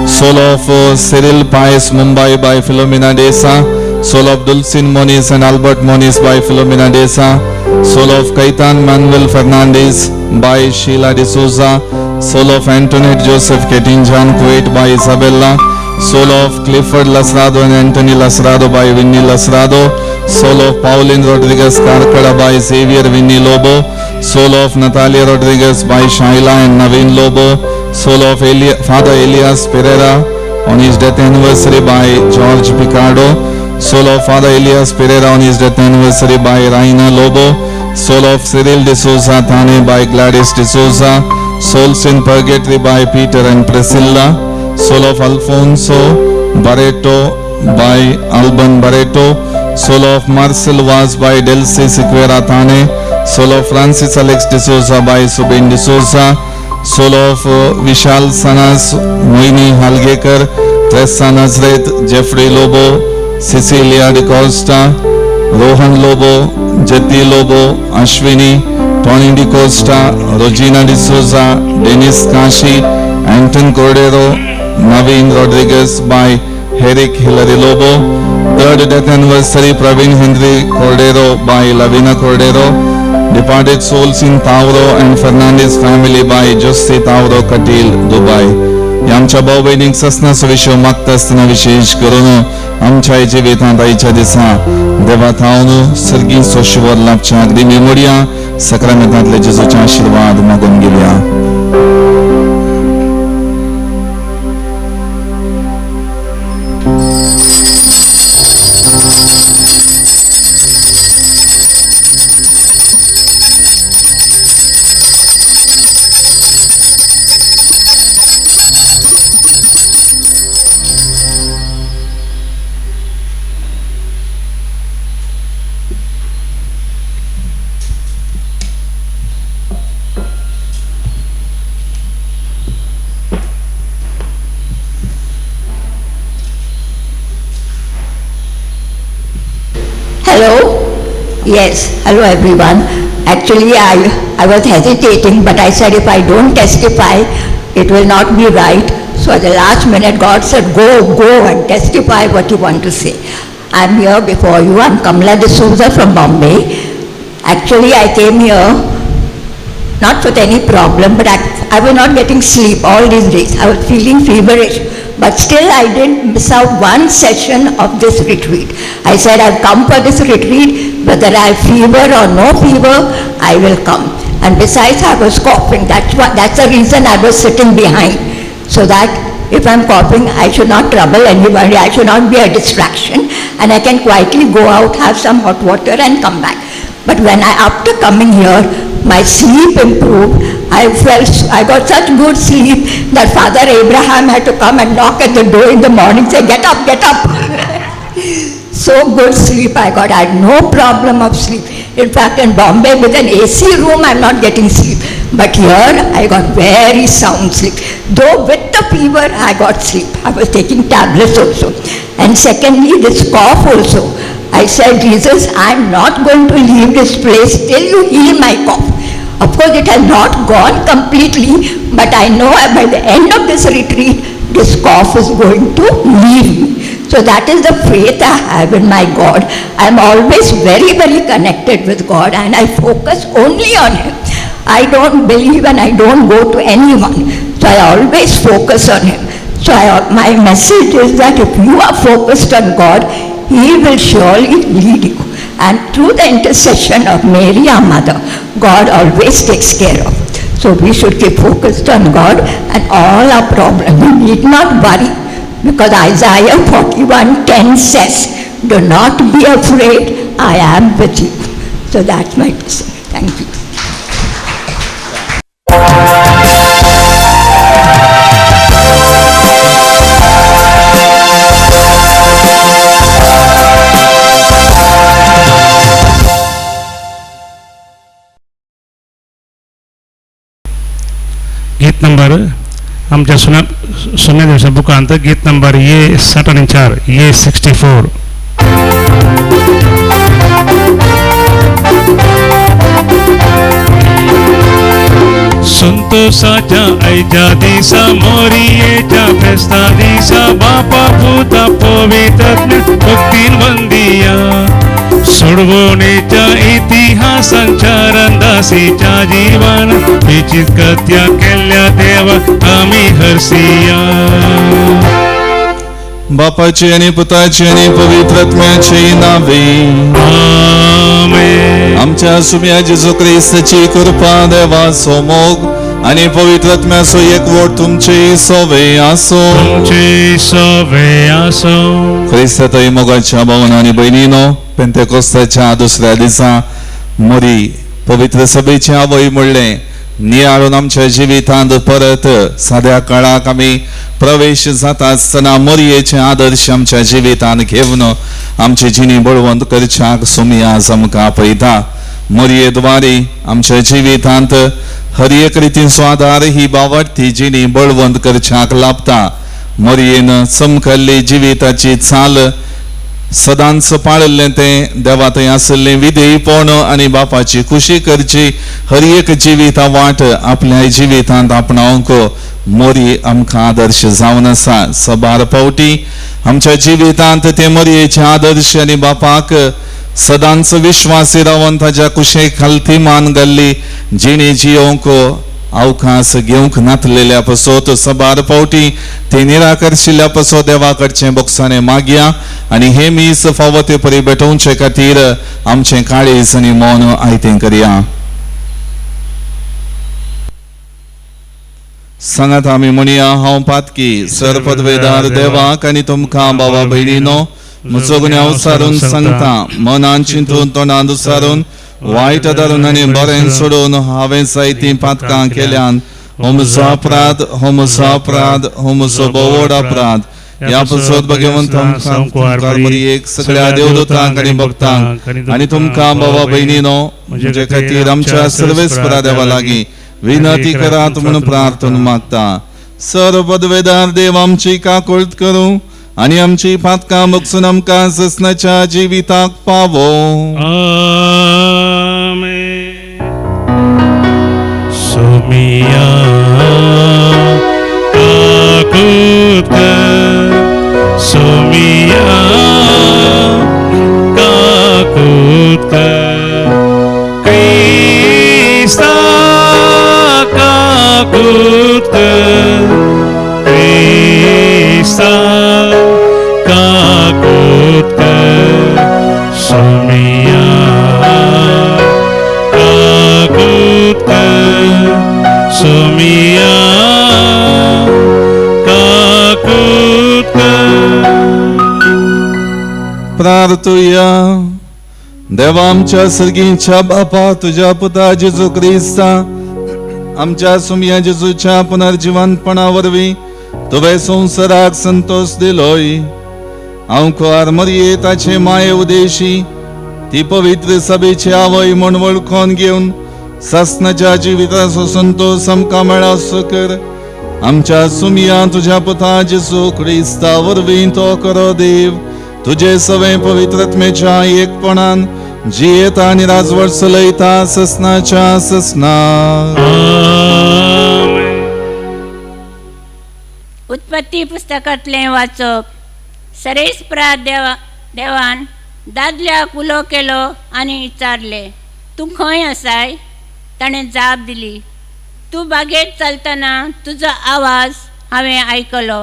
soul of Cyril Paes Mumbai by Philomena D'Sa, soul of Dulcin Moniz and Albert Moniz by Philomena D'Sa, soul of Kaitan Manuel Fernandez by Sheila D'Souza, soul of Antoinette Joseph Ketinjan Kuwait by Isabella, soul of Clifford Lasrado and Anthony Lasrado by Winnie Lasrado, soul of Pauline Rodriguez Karkada by Xavier Winnie Lobo, soul of Natalia Rodriguez by Shaila and Naveen Lobo, soul of Father Elias Pereira on his death anniversary by George Picardo, soul of Father Elias Pereira on his death anniversary by Raina Lobo, soul of Cyril D'Souza Thane by Gladys D'Souza, souls in purgatory by Peter and Priscilla, soul of Alfonso Barreto by Alban Barreto, soul of Marcel Vaz by Delcy Sequeira Thane, soul of Francis Alex D'Souza by Subin D'Souza, soul of Vishal Sanas, Moini Halgekar, Tressa Nazareth, Jeffrey Lobo, Cecilia D'Costa, Rohan Lobo, Jati Lobo, Ashwini, Tony D'Costa, Rogina D'Souza, Dennis Kashi, Anton Cordero, Naveen Rodriguez by Herrick Hillary Lobo, third death anniversary Praveen Henry Cordero by Lavina Cordero, departed souls in Tauro and Fernandez family by Jose Tauro Katil, Dubai. आमच्या भाऊ भयणींक ससनाचो विशय मागता आसतना विशेष करून आमच्या जिवितांत आयच्या दिसा देवा थावन सर्गीं सोशिवर लाभच्या अगदी मेमोरिया सक्रामेंतांतले जेजूचे आशिर्वाद मागून घेवया. Hello? Yes, hello everyone. Actually, I was hesitating, but I said if I don't testify, it will not be right. So at the last minute, God said, go, go and testify what you want to say. I'm here before you. I'm Kamla D'Souza from Bombay. Actually, I came here not with any problem, but I was not getting sleep all these days. I was feeling feverish. But still I didn't miss out one session of this retreat. I said, I've come for this retreat, whether I have fever or no fever, I will come. And besides, I was coughing. That's the reason I was sitting behind. So that if I'm coughing, I should not trouble anybody, I should not be a distraction, and I can quietly go out, have some hot water and come back. But when after coming here, my sleep improved. I got such good sleep that Father Abraham had to come and knock at the door in the morning, say, get up, get up. So good sleep I got. I had no problem of sleep. In fact, in Bombay with an AC room, I'm not getting sleep. But here, I got very sound sleep. Though with the fever, I got sleep. I was taking tablets also. And secondly, this cough also. I said, Jesus, I am not going to leave this place till you heal my cough. Of course, it has not gone completely, but I know by the end of this retreat, this cough is going to leave me. So that is the faith I have in my God. I am always very, very connected with God and I focus only on Him. I don't believe and I don't go to anyone. So I always focus on Him. So my message is that if you are focused on God, He will surely lead you. And through the intercession of Mary, our mother, God always takes care of. So we should keep focused on God and all our problems. We need not worry, because Isaiah 41:10 says, do not be afraid, I am with you. So that's my message. Thank you. गीत number आमच्या सुना सुन्या दिवसा बुकांत गीत number ये 60 आणि 4 ये 64. संतोषाच्या आयच्या दिसा मोरयेच्या फेस्ता दिसा बापा पुता पवित्र भक्तीन वंदिया सोडवणेच्या इतिहासांच्या रंदासीच्या जीवन हेची कथ्या केल्ल्या देवा आमी हरसिया. बापाची आनी पुताची आनी पवित्र आत्म्याची नावे आमेन. आमच्या सुम्या जेजू क्रिस्ताची कृपा देवाचो मोग आनी पवित्र आत्म्याचो एकवट तुमचे सोवे आसो. तुमचे सोवे आसो. क्रिस्तातय मोगाच्या भावन आनी भयणीनो, पेंतेकोस्ताच्या दुसऱ्या दिसा मोरी पवित्र सभेची आवय म्हणलें नियाळून आमच्या जिवितांत परत साद्या काळाक आमी प्रवेश जाता आसतना मोरयेचे आदर्श आमच्या जिवितांत घेवन आमची जिणी बळवंत करच्याक सुमी आज आमकां आपयता. मोरये द्वारे आमच्या जिवितांत हर एक रितीचो आदार ही बावडती जिणी बळवंत करच्याक लाभता. मोरयेन चमकल्ली जिविताची चाल सदांच पाळिल्लें तें देवा थंय आशिल्लें विधेयपण आनी बापाची खुशी करची हर एक जिविता वाट आपल्या जिवितांत आपणावंक मोरी आमकां आदर्श जावन आसा. सबार फावटी आमच्या जिवितांत ते मोरयेचे आदर्श आनी बापाक सदांच विश्वासी रावन ताज्या कुशेक खालती मान घाल्ली जिणी जियोवंक अवकाश घेवंक नातलेल्या पसोत सबार फावटी ते निराकरशिल्ल्या पसो देवा कडचें बोक्साणें मागया आनी हे मीस फावो ते परी भेटोवचे खातीर आमचें काळीज आनी मन आयतें करया. सांगात आमी म्हणया, हांव पातकी सरपदवेदार देवाक आनी तुमकां बाबा भयणीनो म्हजो गुन्यांव सारून सांगता. मनान चिंतून तोंडान दुसारून वायट धरून आनी बरें सोडून हांवें जायतीं पातकां केल्यान. हो म्हजो अपराध, हो म्हजो अपराध, हो म्हजो भोव अपराध. ह्या पसत भगवंत एक सगळ्या देवदूतांक आनी भक्तांक आनी तुमकां बाबा भयणीनो म्हजे खातीर आमच्या सर्वेस्परा देवा लागीं विनंती करात म्हणून प्रार्थना मागता. सर्व पदवेदार देव आमची काकुळट करूं आनी आमची पातकां मोगसून आमकां ससनाच्या जिविताक पावो. आमेन. सोमिया काकुत कर, सोमिया काकुत कर, क्रिस्ता काकुत कर, क्रिस्ता काकुत कर, सोमिया काकुत कर, सोमिया काकुत कर. प्रार्थुया. देवा आमच्या सर्गीच्या बापा, तुज्या पुता जेजू क्रिस्ता आमच्या सुमया जेजूच्या पुनर्जिवंतपणा वरवीं तुवें संवसाराक संतोष दिलोय. हांव मरये ताचे माये उदेशी ती पवित्र सभेची आवय म्हूण वळखून घेवन सासणाच्या जिविताचो संतोष आमकां मेळासो कर. आमच्या सुमया तुज्या पुता जेजू क्रिस्ता वरवीं तो करो देव तुजे सवे पवित्रत्मेच्या एकपणान जियेता आनी राजवट चलयता ससनाच्या ससना. उत्पत्ती पुस्तकांतलें वाचप. सरेस्परा देवान दादल्याक उलो केलो आनी विचारलें, तूं खंय आसाय? ताणें जाप दिली, तूं बागेंत चलतना तुजो आवाज हांवें आयकलो.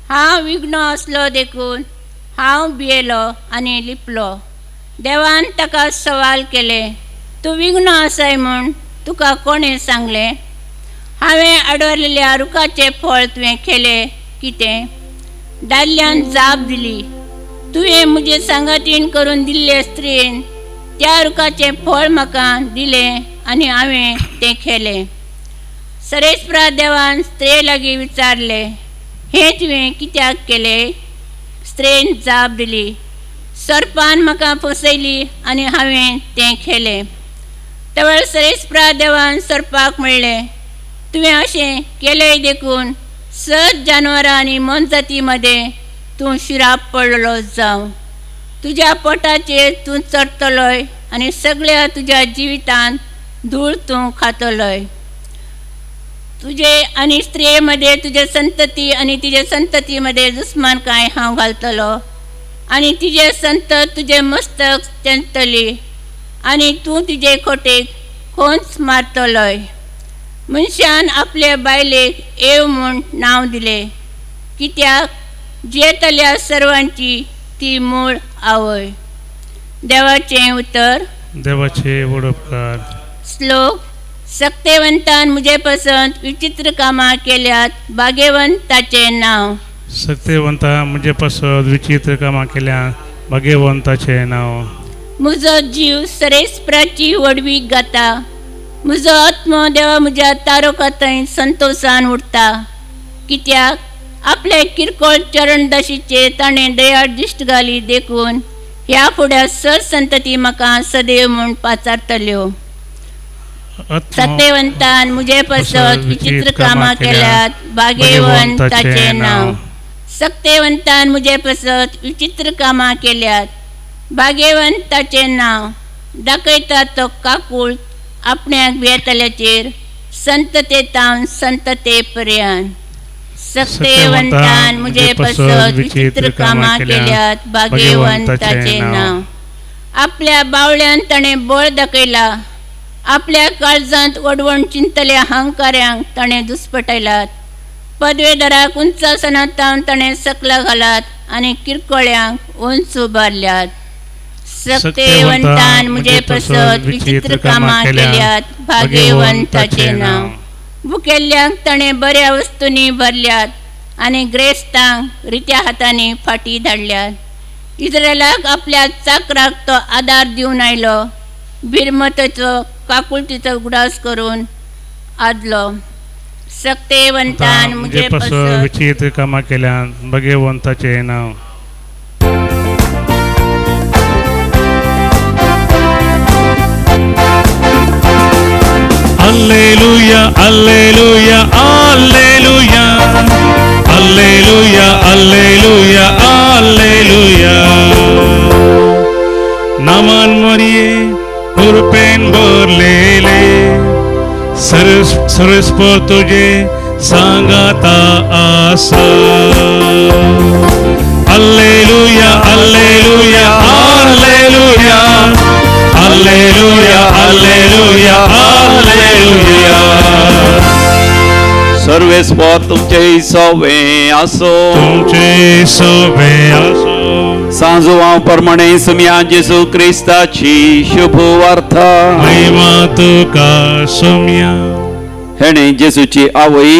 हांव विघ्नो आसलो देखून हांव भियेलो आनी लिपलो. देवान ताका सवाल केलें, तूं विघ्नो आसाय म्हूण तुका कोणें सांगलें? हांवें आडवरलेल्या रुखाचें फळ तुवें खेलें कितें? दादल्यान जाप दिली, तुवें म्हजे सांगातीन करून दिल्ले स्त्रियेन त्या रुखाचें फळ म्हाका दिलें आनी हांवें तें खेलें. सरेस्परा देवान स्त्रिये लागीं विचारलें, हें तुवें कित्याक केलें? स्त्रियेन जाप दिली, सर्पान म्हाका फसयली आनी हांवें तें खेलें. तवळ सरेस्परा देवान सर्पाक म्हणलें, तुवें अशें केलें देखून सत जानवरां आनी मोनजाती मदें तूं शिराप पडलो जावं. तुज्या पोटाचेर तूं चडटलोय आनी सगळ्या तुज्या जिवितांत धूळ तूं खातलोय. तुजे आनी स्त्रिये मदें तुजे संतती आनी तिजे संतती मदें दुस्मान कांय हांव घालतलो आनी तिजे संतत तुजें मस्तक तेंतली आनी तूं तिजे खोटेक खोंच मारतलोय. मनशान आपले बायलेक एव म्हूण नांव दिलें, कित्याक जियेतल्या सर्वांची ती मूळ आवय. देवाचें उतर. देवाचे वडोपकार. श्लोक. सक्तेवंतान म्हजे पसंत विचित्र कामां केल्यात, भाग्यवंत ताचें नांव. सक्तेवंता म्हजे पसंत विचित्र कामां केल्यात, भाग्यवंत ताचें नांव. म्हजो जीव सरेस्पराची व्हडवीक गाता, म्हजो आत्मो देवा म्हज्या तारोका थंय संतोशान उरता, कित्याक आपले किरकोळ चरणदाशीचेर ताणें दयाळ दिश्ट घाली देखून ह्या फुड्या सत संतती म्हाका सदैव म्हूण पाचारतल्यो. सत्यवंतान म्हजे पसत विचित्र कामां केल्यात, भाग्यवंत ताचें नांव. सक्तेवंतान म्हजे पसत विचित्र कामां केल्यात, भाग्यवंत ताचें नांव. दाखयता तो काकूळ आपण्याक भियेतल्याचेर संतते तावन संतते पर्यंत. सक्तेवंतान म्हजे पसत विचित्र कामां केल्यात, भाग्यवंत ताचें नांव. आपल्या बावळ्यान ताणें बळ दाखयला, आपल्या काळजांत वडवण चिंतल्या अहंकाऱ्यांक ताणें दुस्पटयलात. पदवेदाराक उंचासनांत ताणें सकला घालात आनी किरकोळ्यांक उंच उबारल्यात. सक्तेवंतान म्हजे पसत विचित्र कामां केल्यात, भाग्यवंत ताचें नांव. भुकेल्ल्यांक ताणें बऱ्या वस्तूंनी भरल्यात आनी ग्रेस्तांक रित्या हातांनी फाटी धाडल्यात. इस्रायलाक आपल्या चाकराक तो आदार दिवन आयलो, भिरमतेचो काकुळतीचो उगडास करून आदलो. सक्तेवंतान म्हजे पसत विचित्र कामां केल्यात, भाग्यवंत ताचें नांव. Alleluia, alleluia, alleluia, alleluia, alleluia, alleluia. Naman मरिये कृपेन भरलेले, सरस्पर तुझे सांगाता आसा. Alleluia, alleluia, alleluia, alleluia, alleluia, alleluia. सर्वेस्पर तुमचे सवे आसो, तुमचे सवे आसो. सांजुवां प्रमाणे सुम्या जेसू क्रिस्ताची शुभ वार्ता. महिमा तुका सुम्या. हेणे जेसूची आवय,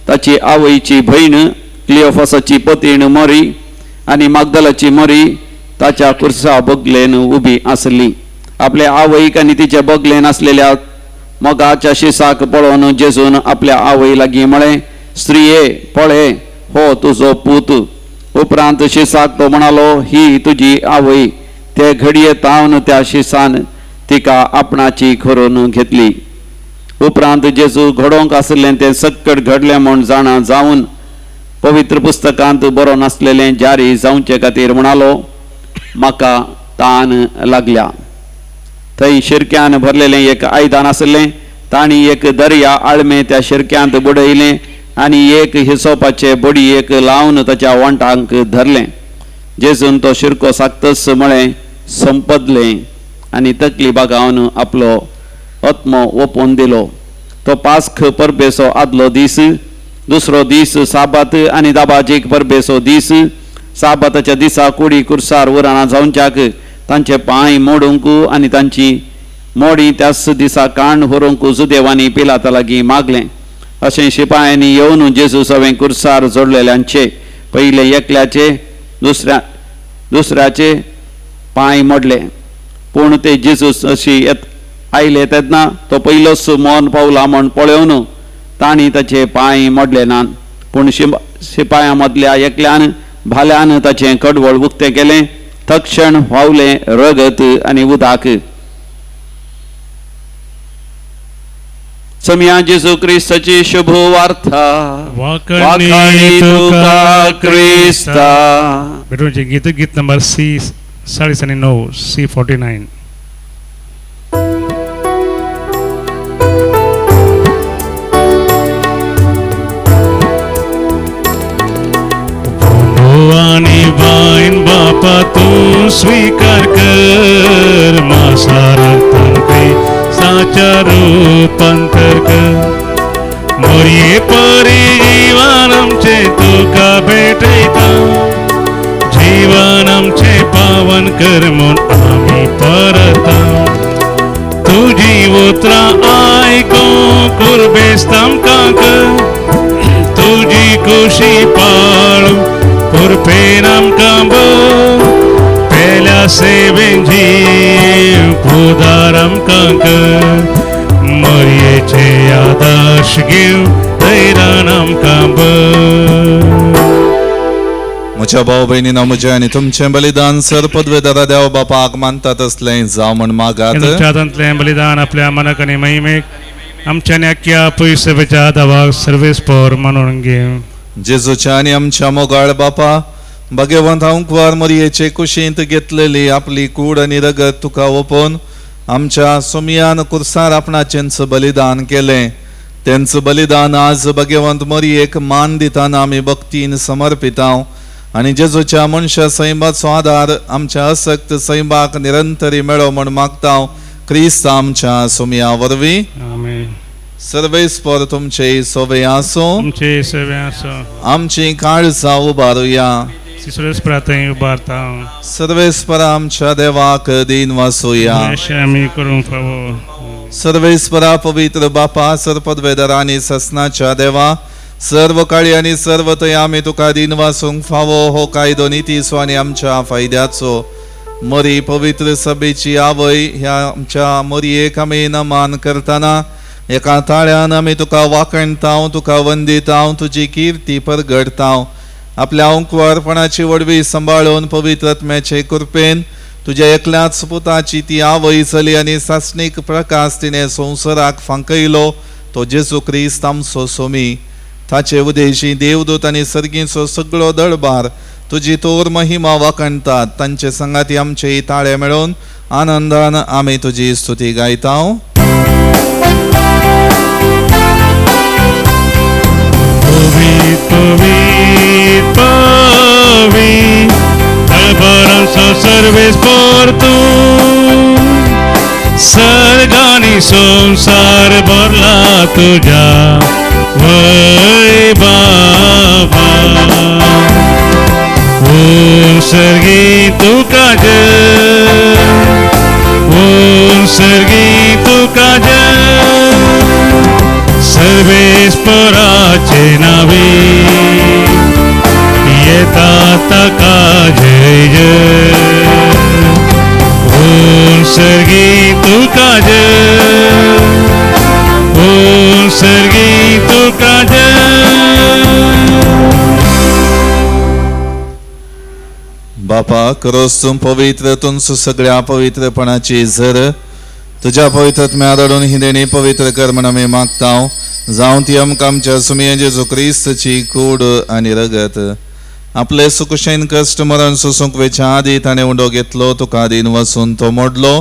ताची आवयची भयण क्लियोफासाची पतीण मरी आनी मागदलाची मरी ताच्या कुर्सा बगलेन उबी आसली. आपल्या आवयक आनी तिच्या बगलेन आसलेल्या मोगाच्या शिसाक पळोवन जेजून आपल्या आवय लागीं म्हळें, स्त्रिये पळय हो तुजो पूत. उपरांत शिसाक तो म्हणालो, ही तुजी आवय. ते घडये तावन त्या शिसान तिका आपणाची करून घेतली. उपरांत जेजू घडोवंक आशिल्लें तें सक्कड घडलें म्हूण जाणा जावन पवित्र पुस्तकांत बरो नासलेलें जारी जावचे खातीर म्हणालो, म्हाका तान लागल्या. थंय शिरक्यान भरलेलें एक आयदन आसलें. तांणी एक दर्या आळमें त्या शिरक्यांत बुडयलें आनी एक हिसोपाचे बडयेक लावन ताच्या वंटांक धरलें. जेजून तो शिरको साकतच म्हळें, संपदलें, आनी तकली बागावन आपलो आत्मो ओपून दिलो. तो पास्क परबेचो आदलो दीस, दुसरो दीस साबात आनी दाबाजीक परबेचो दीस. साबाताच्या दिसा कुडी कुर्सार उराना जावच्याक तांचे पांय मोडूंक आनी तांची मोडी त्याच दिसा काण व्हरूंक जुदेवांनी पिलाता लागीं मागलें. अशें शिपायांनी येवन जेजू सवें कुर्सार जोडलेल्यांचे पयले एकल्याचे दुसऱ्याचे पांय मोडले. पूण ते जेजूस अशी येत आयले तेन्ना तो पयलोच मरण पावला म्हण पळोवन तांणी ताचे पांय मोडले नात. पूण शिपायां मदल्या एकल्यान भाल्यान ताचें कडवळ उक्तें केलें. तक्षण व्हांवलें रगत आनी उदक. समिया जेजू क्रिस्ताची शुभ वार्ता. वाखाणी तुका क्रिस्ता. भेटूनचे गीत, गीत नंबर सी 49, सी 49. आणि बायन बापा तू स्वीकार कर, मासारतन क्रिस्ताच्या रूपांतर कर. मोरये परी जीवन आमचे तुका भेटयता, जीवन आमचे पावन कर म्हूण आमी परता. तुजी उतरां आयकूंक कुर्बेस्त आमकां कर, तुजी खुशी पाळूंक कुर्पेन आमकां भर. पेल्या सेवेन जीव उदार आमकां कर, मरयेचे आदर्श घेवन धैर्यान आमकां भर. म्हज्या भाव भयणीनो, म्हजें आनी तुमचें बलिदान सर पदवेदारा देव बापाक मानता तसलें जावं म्हण मागात. तुमच्या हातांतलें बलिदान आपल्या मनाक आनी महिमेक आमच्या आनी अख्ख्या पयसभेच्या दावाक सर्वेस्पर मानून घेवं. जेजूच्या आनी आमच्या मोगाळ बापा, भगवंत अंकवार मरयेचे कुशींत घेतलेली आपली कूड आनी रगत तुका ओपोवन आमच्या सोमियान कुर्सार आपणाचेंच बलिदान केलें. तेंच बलिदान आज भगवंत मरयेक मान दितना आमी भक्तीन समर्पितां आनी जेजूच्या मनशा सैमाचो आदार आमच्या असक्त सैमाक निरंतरी मेळो म्हण मागता क्रिस्त आमच्या सोमिया वरवीं. आमेन. सर्वेस्पर तुमचे सोवे आसूं. तुमचे सेवे आसूं. आमची काळजां उबारुया. सर्वेस्परा थंय उबारता. सर्वेस्पर आमच्या देवाक दीन वासुया. अशें आमी करूंक फावो. सर्वेस्परा पवित्र बापा, सर्पदवेदर आनी ससनाच्या देवा, सर्व काळी आनी सर्व थंय आमी तुका दीन वासूंक फावो हो कायदो नितीचो आनी आमच्या फायद्याचो. मरी पवित्र सभेची आवय ह्या आमच्या मरयेक आमी नमान करतना एका ताळ्यान आमी तुका वाखणतांव, तुका वंदितांव, तुजी किर्ती परगडतांव. आपल्या अंकवारपणाची वडवी सांबाळून पवित्र आत्म्याचे कृपेन तुज्या एकल्याच पुताची ती आवय चली आनी सासणीक प्रकाश तिणें संवसाराक फांकयलो तो जेजू क्रिस्त आमचो सोमी. ताचे उदेशी देवदूत आनी सर्गीचो सगळो दळबार तुजी तोर महिमा वाखणतात. तांचे संगाती आमचे ताळे मेळोवन आनंदान आमी तुजी स्तुती गायतांव. पवित पवित दळबारांचो सर्वेस्पर तूं, सर्ग आनी संवसार भरला तुज्या वैभवान. ओम सर्गी तुका जय, ओम सर्गी तुका जय, सर्वेस्पराचे नावे येता ताका जय जय. ओम सर्गी तुका जय, ओम सर्गी तुका जय. बापा करोस तूं पवित्र तुमचो सगळ्या पवित्रपणाची झर तुज्या पवित्र आत्म्या रडून ही देणी पवित्र कर म्हण आमी मागता. जावं ती आमकां आमच्या सुमया जेजू क्रिस्ताची कूड आनी रगत. आपले सुकुशेन कश्ट मरण सोसूंक वेच्या आदी ताणें उंडो घेतलो, तुका आदीन वचून तो मोडलो,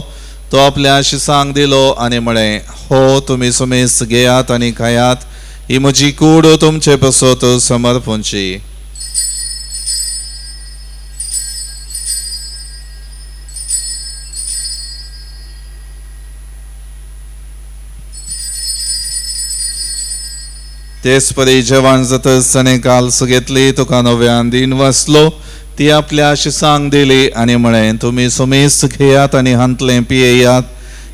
तो आपल्या शिसांक दिलो आनी म्हळें, हो तुमी सुमेस घेयात आनी खायात, ही म्हजी कूड तुमचे पसत समर्पणची. तेच परी जेवण जातच ताणें काल्स घेतली, तुका नव्यान दीन वाचलो, ती आपल्या शिसांक दिली आनी म्हळें, तुमी सुमेस घेयात आनी हांतलें पियेयात,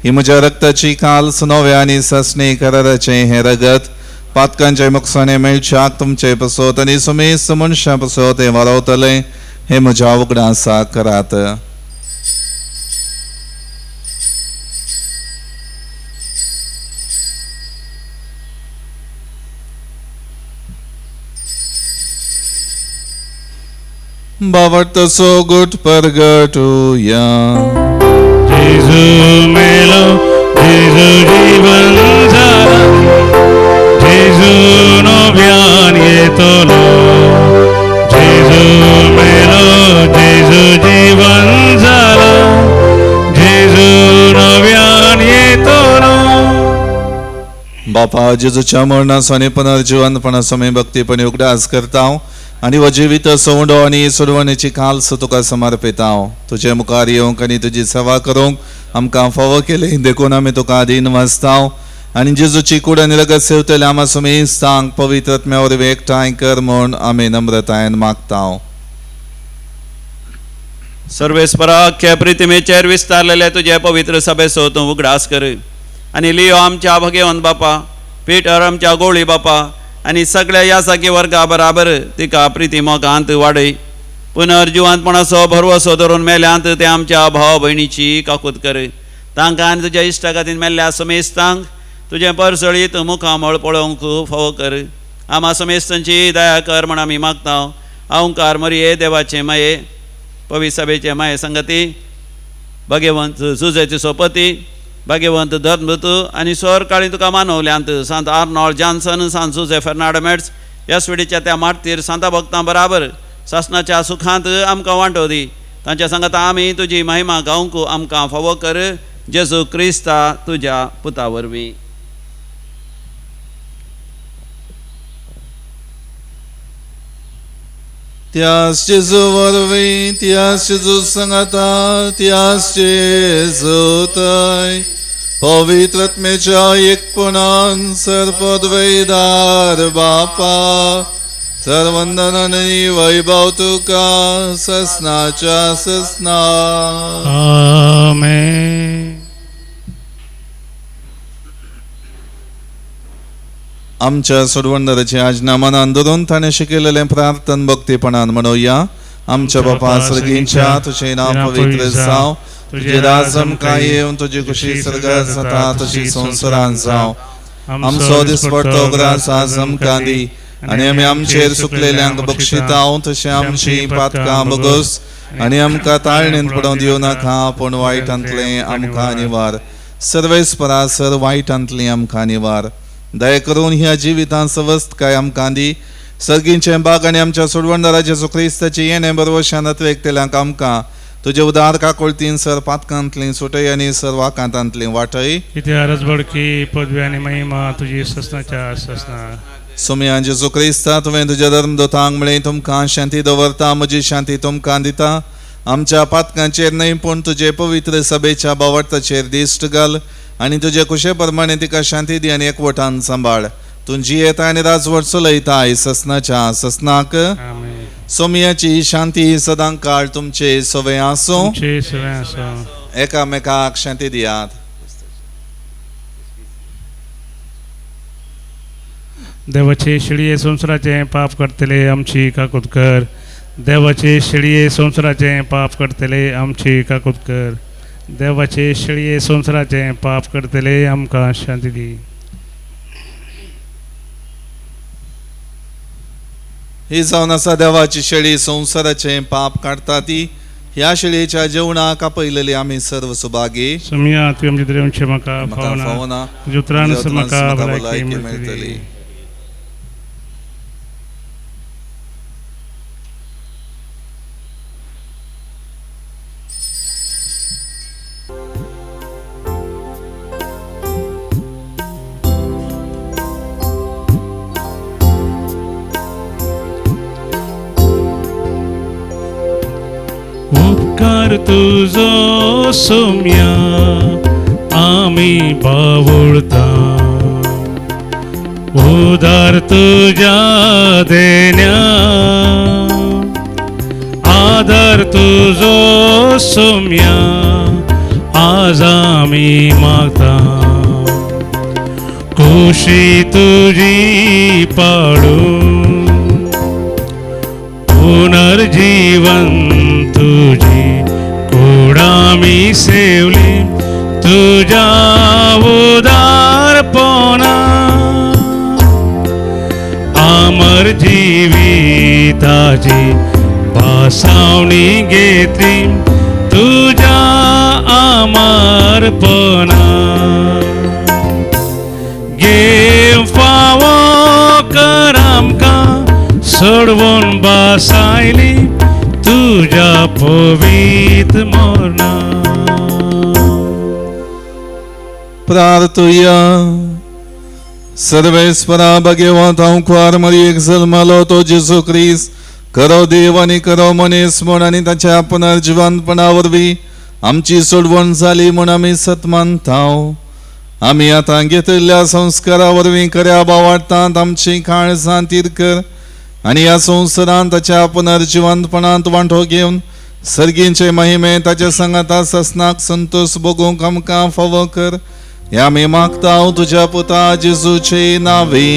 ही म्हज्या रक्ताची काल्स नव्या आनी सासणी कराराचें हें रगत पातकांचे मुकसाणे मेळच्याक तुमचे पसत आनी सुमेस मनशां पसत हें वारवतलें, हें म्हज्या उगडासाक करात. बावटसो गुट परगटुया. जेजू मेलो, जेजू जीवन झाला, जेजू नव्यान येतलो. जेजू मेलो, जेजू जीवन झाला, जेजू नव्यान येतलो. बापा, जेजूच्या मरणाचो आनी पुनर्जिवनपणाचो आमी भक्तीपणी उगडास करता आनी हो जिवीत सवंडो आनी सोडवणेची काल्स तुका समर्पिता. तुजे मुखार येवंक आनी तुजी सेवा करूंक आमकां फावो केली देखून आमी तुका दीन वाचता आनी जेजूची कूड आनी रगत सेवतले आमा सुमेस्तांक पवित्र आत्म्या वरवीं एकठांय कर म्हूण आमी नम्रतायेन मागता. सर्वेस्परा, अख्ख्या प्रितिमेचेर विस्तारलेले तुजे पवित्र सभेचो तूं उगडास कर आनी लियो आमच्या भगेवन बापा, पीटर आमच्या गोळी बापा आनी सगळ्या ह्या जागी वर्गा बराबर तिका प्रिती मोगांत वाडय. पुनर्जिवंतपणाचो भरवसो धरून मेल्यांत ते आमच्या भाव भयणीची काकूत कर. तांकां आनी तुज्या इश्टागतीन मेल्ल्या समेस्तांक तुजें परसळीत मुखामळ पळोवंक फावो कर. आमा समेस्तांची दया कर म्हण आमी मागता. अहंकार मरये देवाचे माये, पवित्र सभेचे माये संगती, भगेवंत जुजेची सोपती, भाग्यवंत धर्मदूत आनी स्वर काळी तुका मानवल्यांत सांत आर्नॉल्ड जॉन्सन, सांत जुजे फेर्नांड मेट्स ह्या स्विडीच्या त्या मार्तीर सांता भक्तां बराबर सासणाच्या सुखांत आमकां वांटो दी. तांच्या सांगाता आमी तुजी महिमा गावंक आमकां फावो कर, जेजू क्रिस्ता तुज्या पुता वरवीं. त्यास जेजू वरवीं, त्यास जेजू सांगाता, त्यास जेजू थंय पवित्र आत्म्याच्या एकपणान सर्वपदवेदार बापा, सर्वंदन आनी वैभव तुका ससनाच्या ससना. आमेन. आमच्या सोडवणदाराची आज्ञा मनान धरून ताणें शिकयलेलें प्रार्थन भक्तीपणान म्हणुया. आमच्या बापा सर्गींच्या, तुजें नांव पवित्र जावं, तुजें राज आमकां येवं, तुजी खुशी सर्गात जाता तशी संवसारांत जावं. आमचो दिसपडतो ग्रास आज आमकां दी आनी आमी आमचेर सुकलेल्यांक बक्षिता तशें आमची पातकां बगस आनी आमकां ताळणेंत पडोवंक दिवं नाका, पूण वायटांतलें आमकां निवार. सर्वेस्परा सर वायटांतलें आमकां निवार. दया करून ह्या जिवितांत सवस्तकाय आमकां दी. सर्गींचें बाग आनी आमच्या सोडवणदारा जेजू क्रिस्ताची येणें बरवशान अत्वेकतेल्यांक आमकां तुजे उदार काकुळतीन सर पातकांतलीं सुटय आनी सर वाकांतांतलीं वाटय. इतिहास पदवी आनी महिमा तुजी ससनाच्या ससना. सोमया जेजू क्रिस्ता, तुवें तुज्या धर्मदूतांक म्हळें, तुमकां शांती दवरता, म्हजी शांती तुमकां दिता. आमच्या पातकांचेर न्हय पूण तुजे पवित्र सभेच्या बावडताचेर दिश्ट घाल आनी तुजे कुशे प्रमाणे तिका शांती दी आनी एकवटान सांबाळ. तूं जियेता आनी राजवट चलयताय ससनाच्या ससनाक. सोमयाची शांती सदां काळ तुमचे सवे आसूं. एकामेकाक शांती दियात. देवाचे शिळये संवसाराचें पाप करतले आमची काकूत कर. देवाचे शिळये संवसाराचें पाप करतले आमची काकूत कर. देवाचे शिळये संवसाराचें पाप करतले आमकां शांती दी. ही जावन आसा देवाची शेळी संवसाराचें पाप काडटा ती. ह्या शिळेच्या जेवणाक आपयलेले आमी सर्व सुभागी. सोम्या तुवें आमचे देवचे म्हाका म्हाका फावना, फावना, तुज्या उतरान तुज्या म्हाका उतरान म्हाका भलायकी भलायकी मेळटली. मेळटली. उपकार तुजो सोम्या आमी बावुळता, उदार तुज्या देण्या, आदर तुजो सोम्या आज आमी मागता, खुशी तुजी पाडू पुनर्जीवन तुझी कुडामी सेवली तुझ्या उदारपणा, अमर जिविताची भासावणी घेतली तुझ्या अमरपणा, घेव फावो कर आमकां सोडवून बासायली तुज्या पवित्र मरणा. प्रार्थुया. सर्वेस्परा भगवंत अंकुर मरियेक जल्मलो तो जेजू क्रिस्त खरो देव आनी खरो मनीस म्हूण आनी ताच्या पुनर्जिवंतपणा वरवीं आमची सोडवण जाली म्हूण आमी सत मानता. आमी आतां घेतिल्ल्या संस्कारा वरवीं खऱ्या भावार्थांत आमची काळजां तीर कर आनी ह्या संवसारांत ताच्या पुनर्जिवंतपणांत वांटो घेवन सर्गींचे महिमे ताच्या सांगाता ससनाक संतोष भोगूंक आमकां फावो कर. ह्या आमी मागता तुज्या पुता जेजूचे नावे.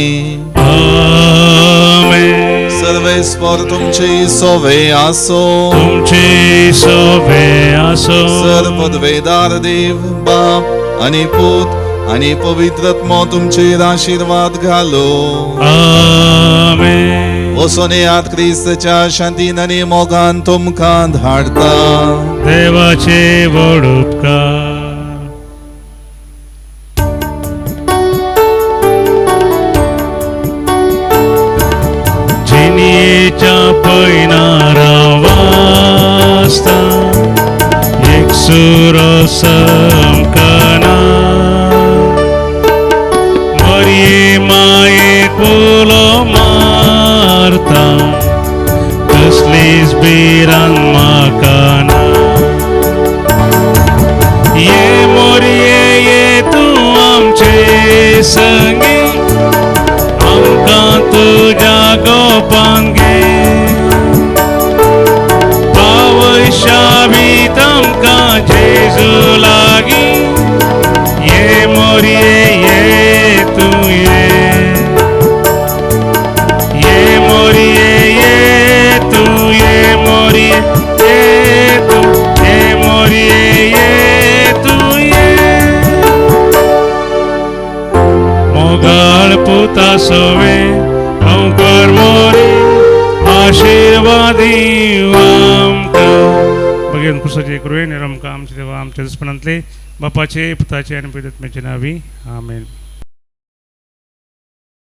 आमेन. सर्वेस्पर तुमचे सोवे आसो, तुमचे सोवे आसो. सर पदवेदार देव बाप आनी पूत आनी पवित्र आत्मो तुमचेर आशिर्वाद घालो. आमेन. वचून येयात क्रिस्तच्या शांतीन आनी मोगान तुमकां धाडता. देवाचे व्हड उपकार. जिणेच्या पयनारा वासता एक सुरो समकना, मरये माये कुलो मारता कसलीच भिरांत म्हाका ना. ये मोरये ये तूं आमचे संगी, आमकां तुज्या गोपान घे, पावय शाबीत आमकां जेजू लागीं. ये मोरये ये तूं ये, ये मोरये ये तूं, ये मोरये ये तूं, ये मोरये ये तूं ये. मोगाळ पुता सोवे अंकर मोरे आशिर्वादी आमकां. बघेन कुसाचे कृपेन आमकां आमचे देवा आमच्या दुस्पणांतले बापाचे पुताचे आनी पवित्र आत्म्याचे नांवी. आमेन.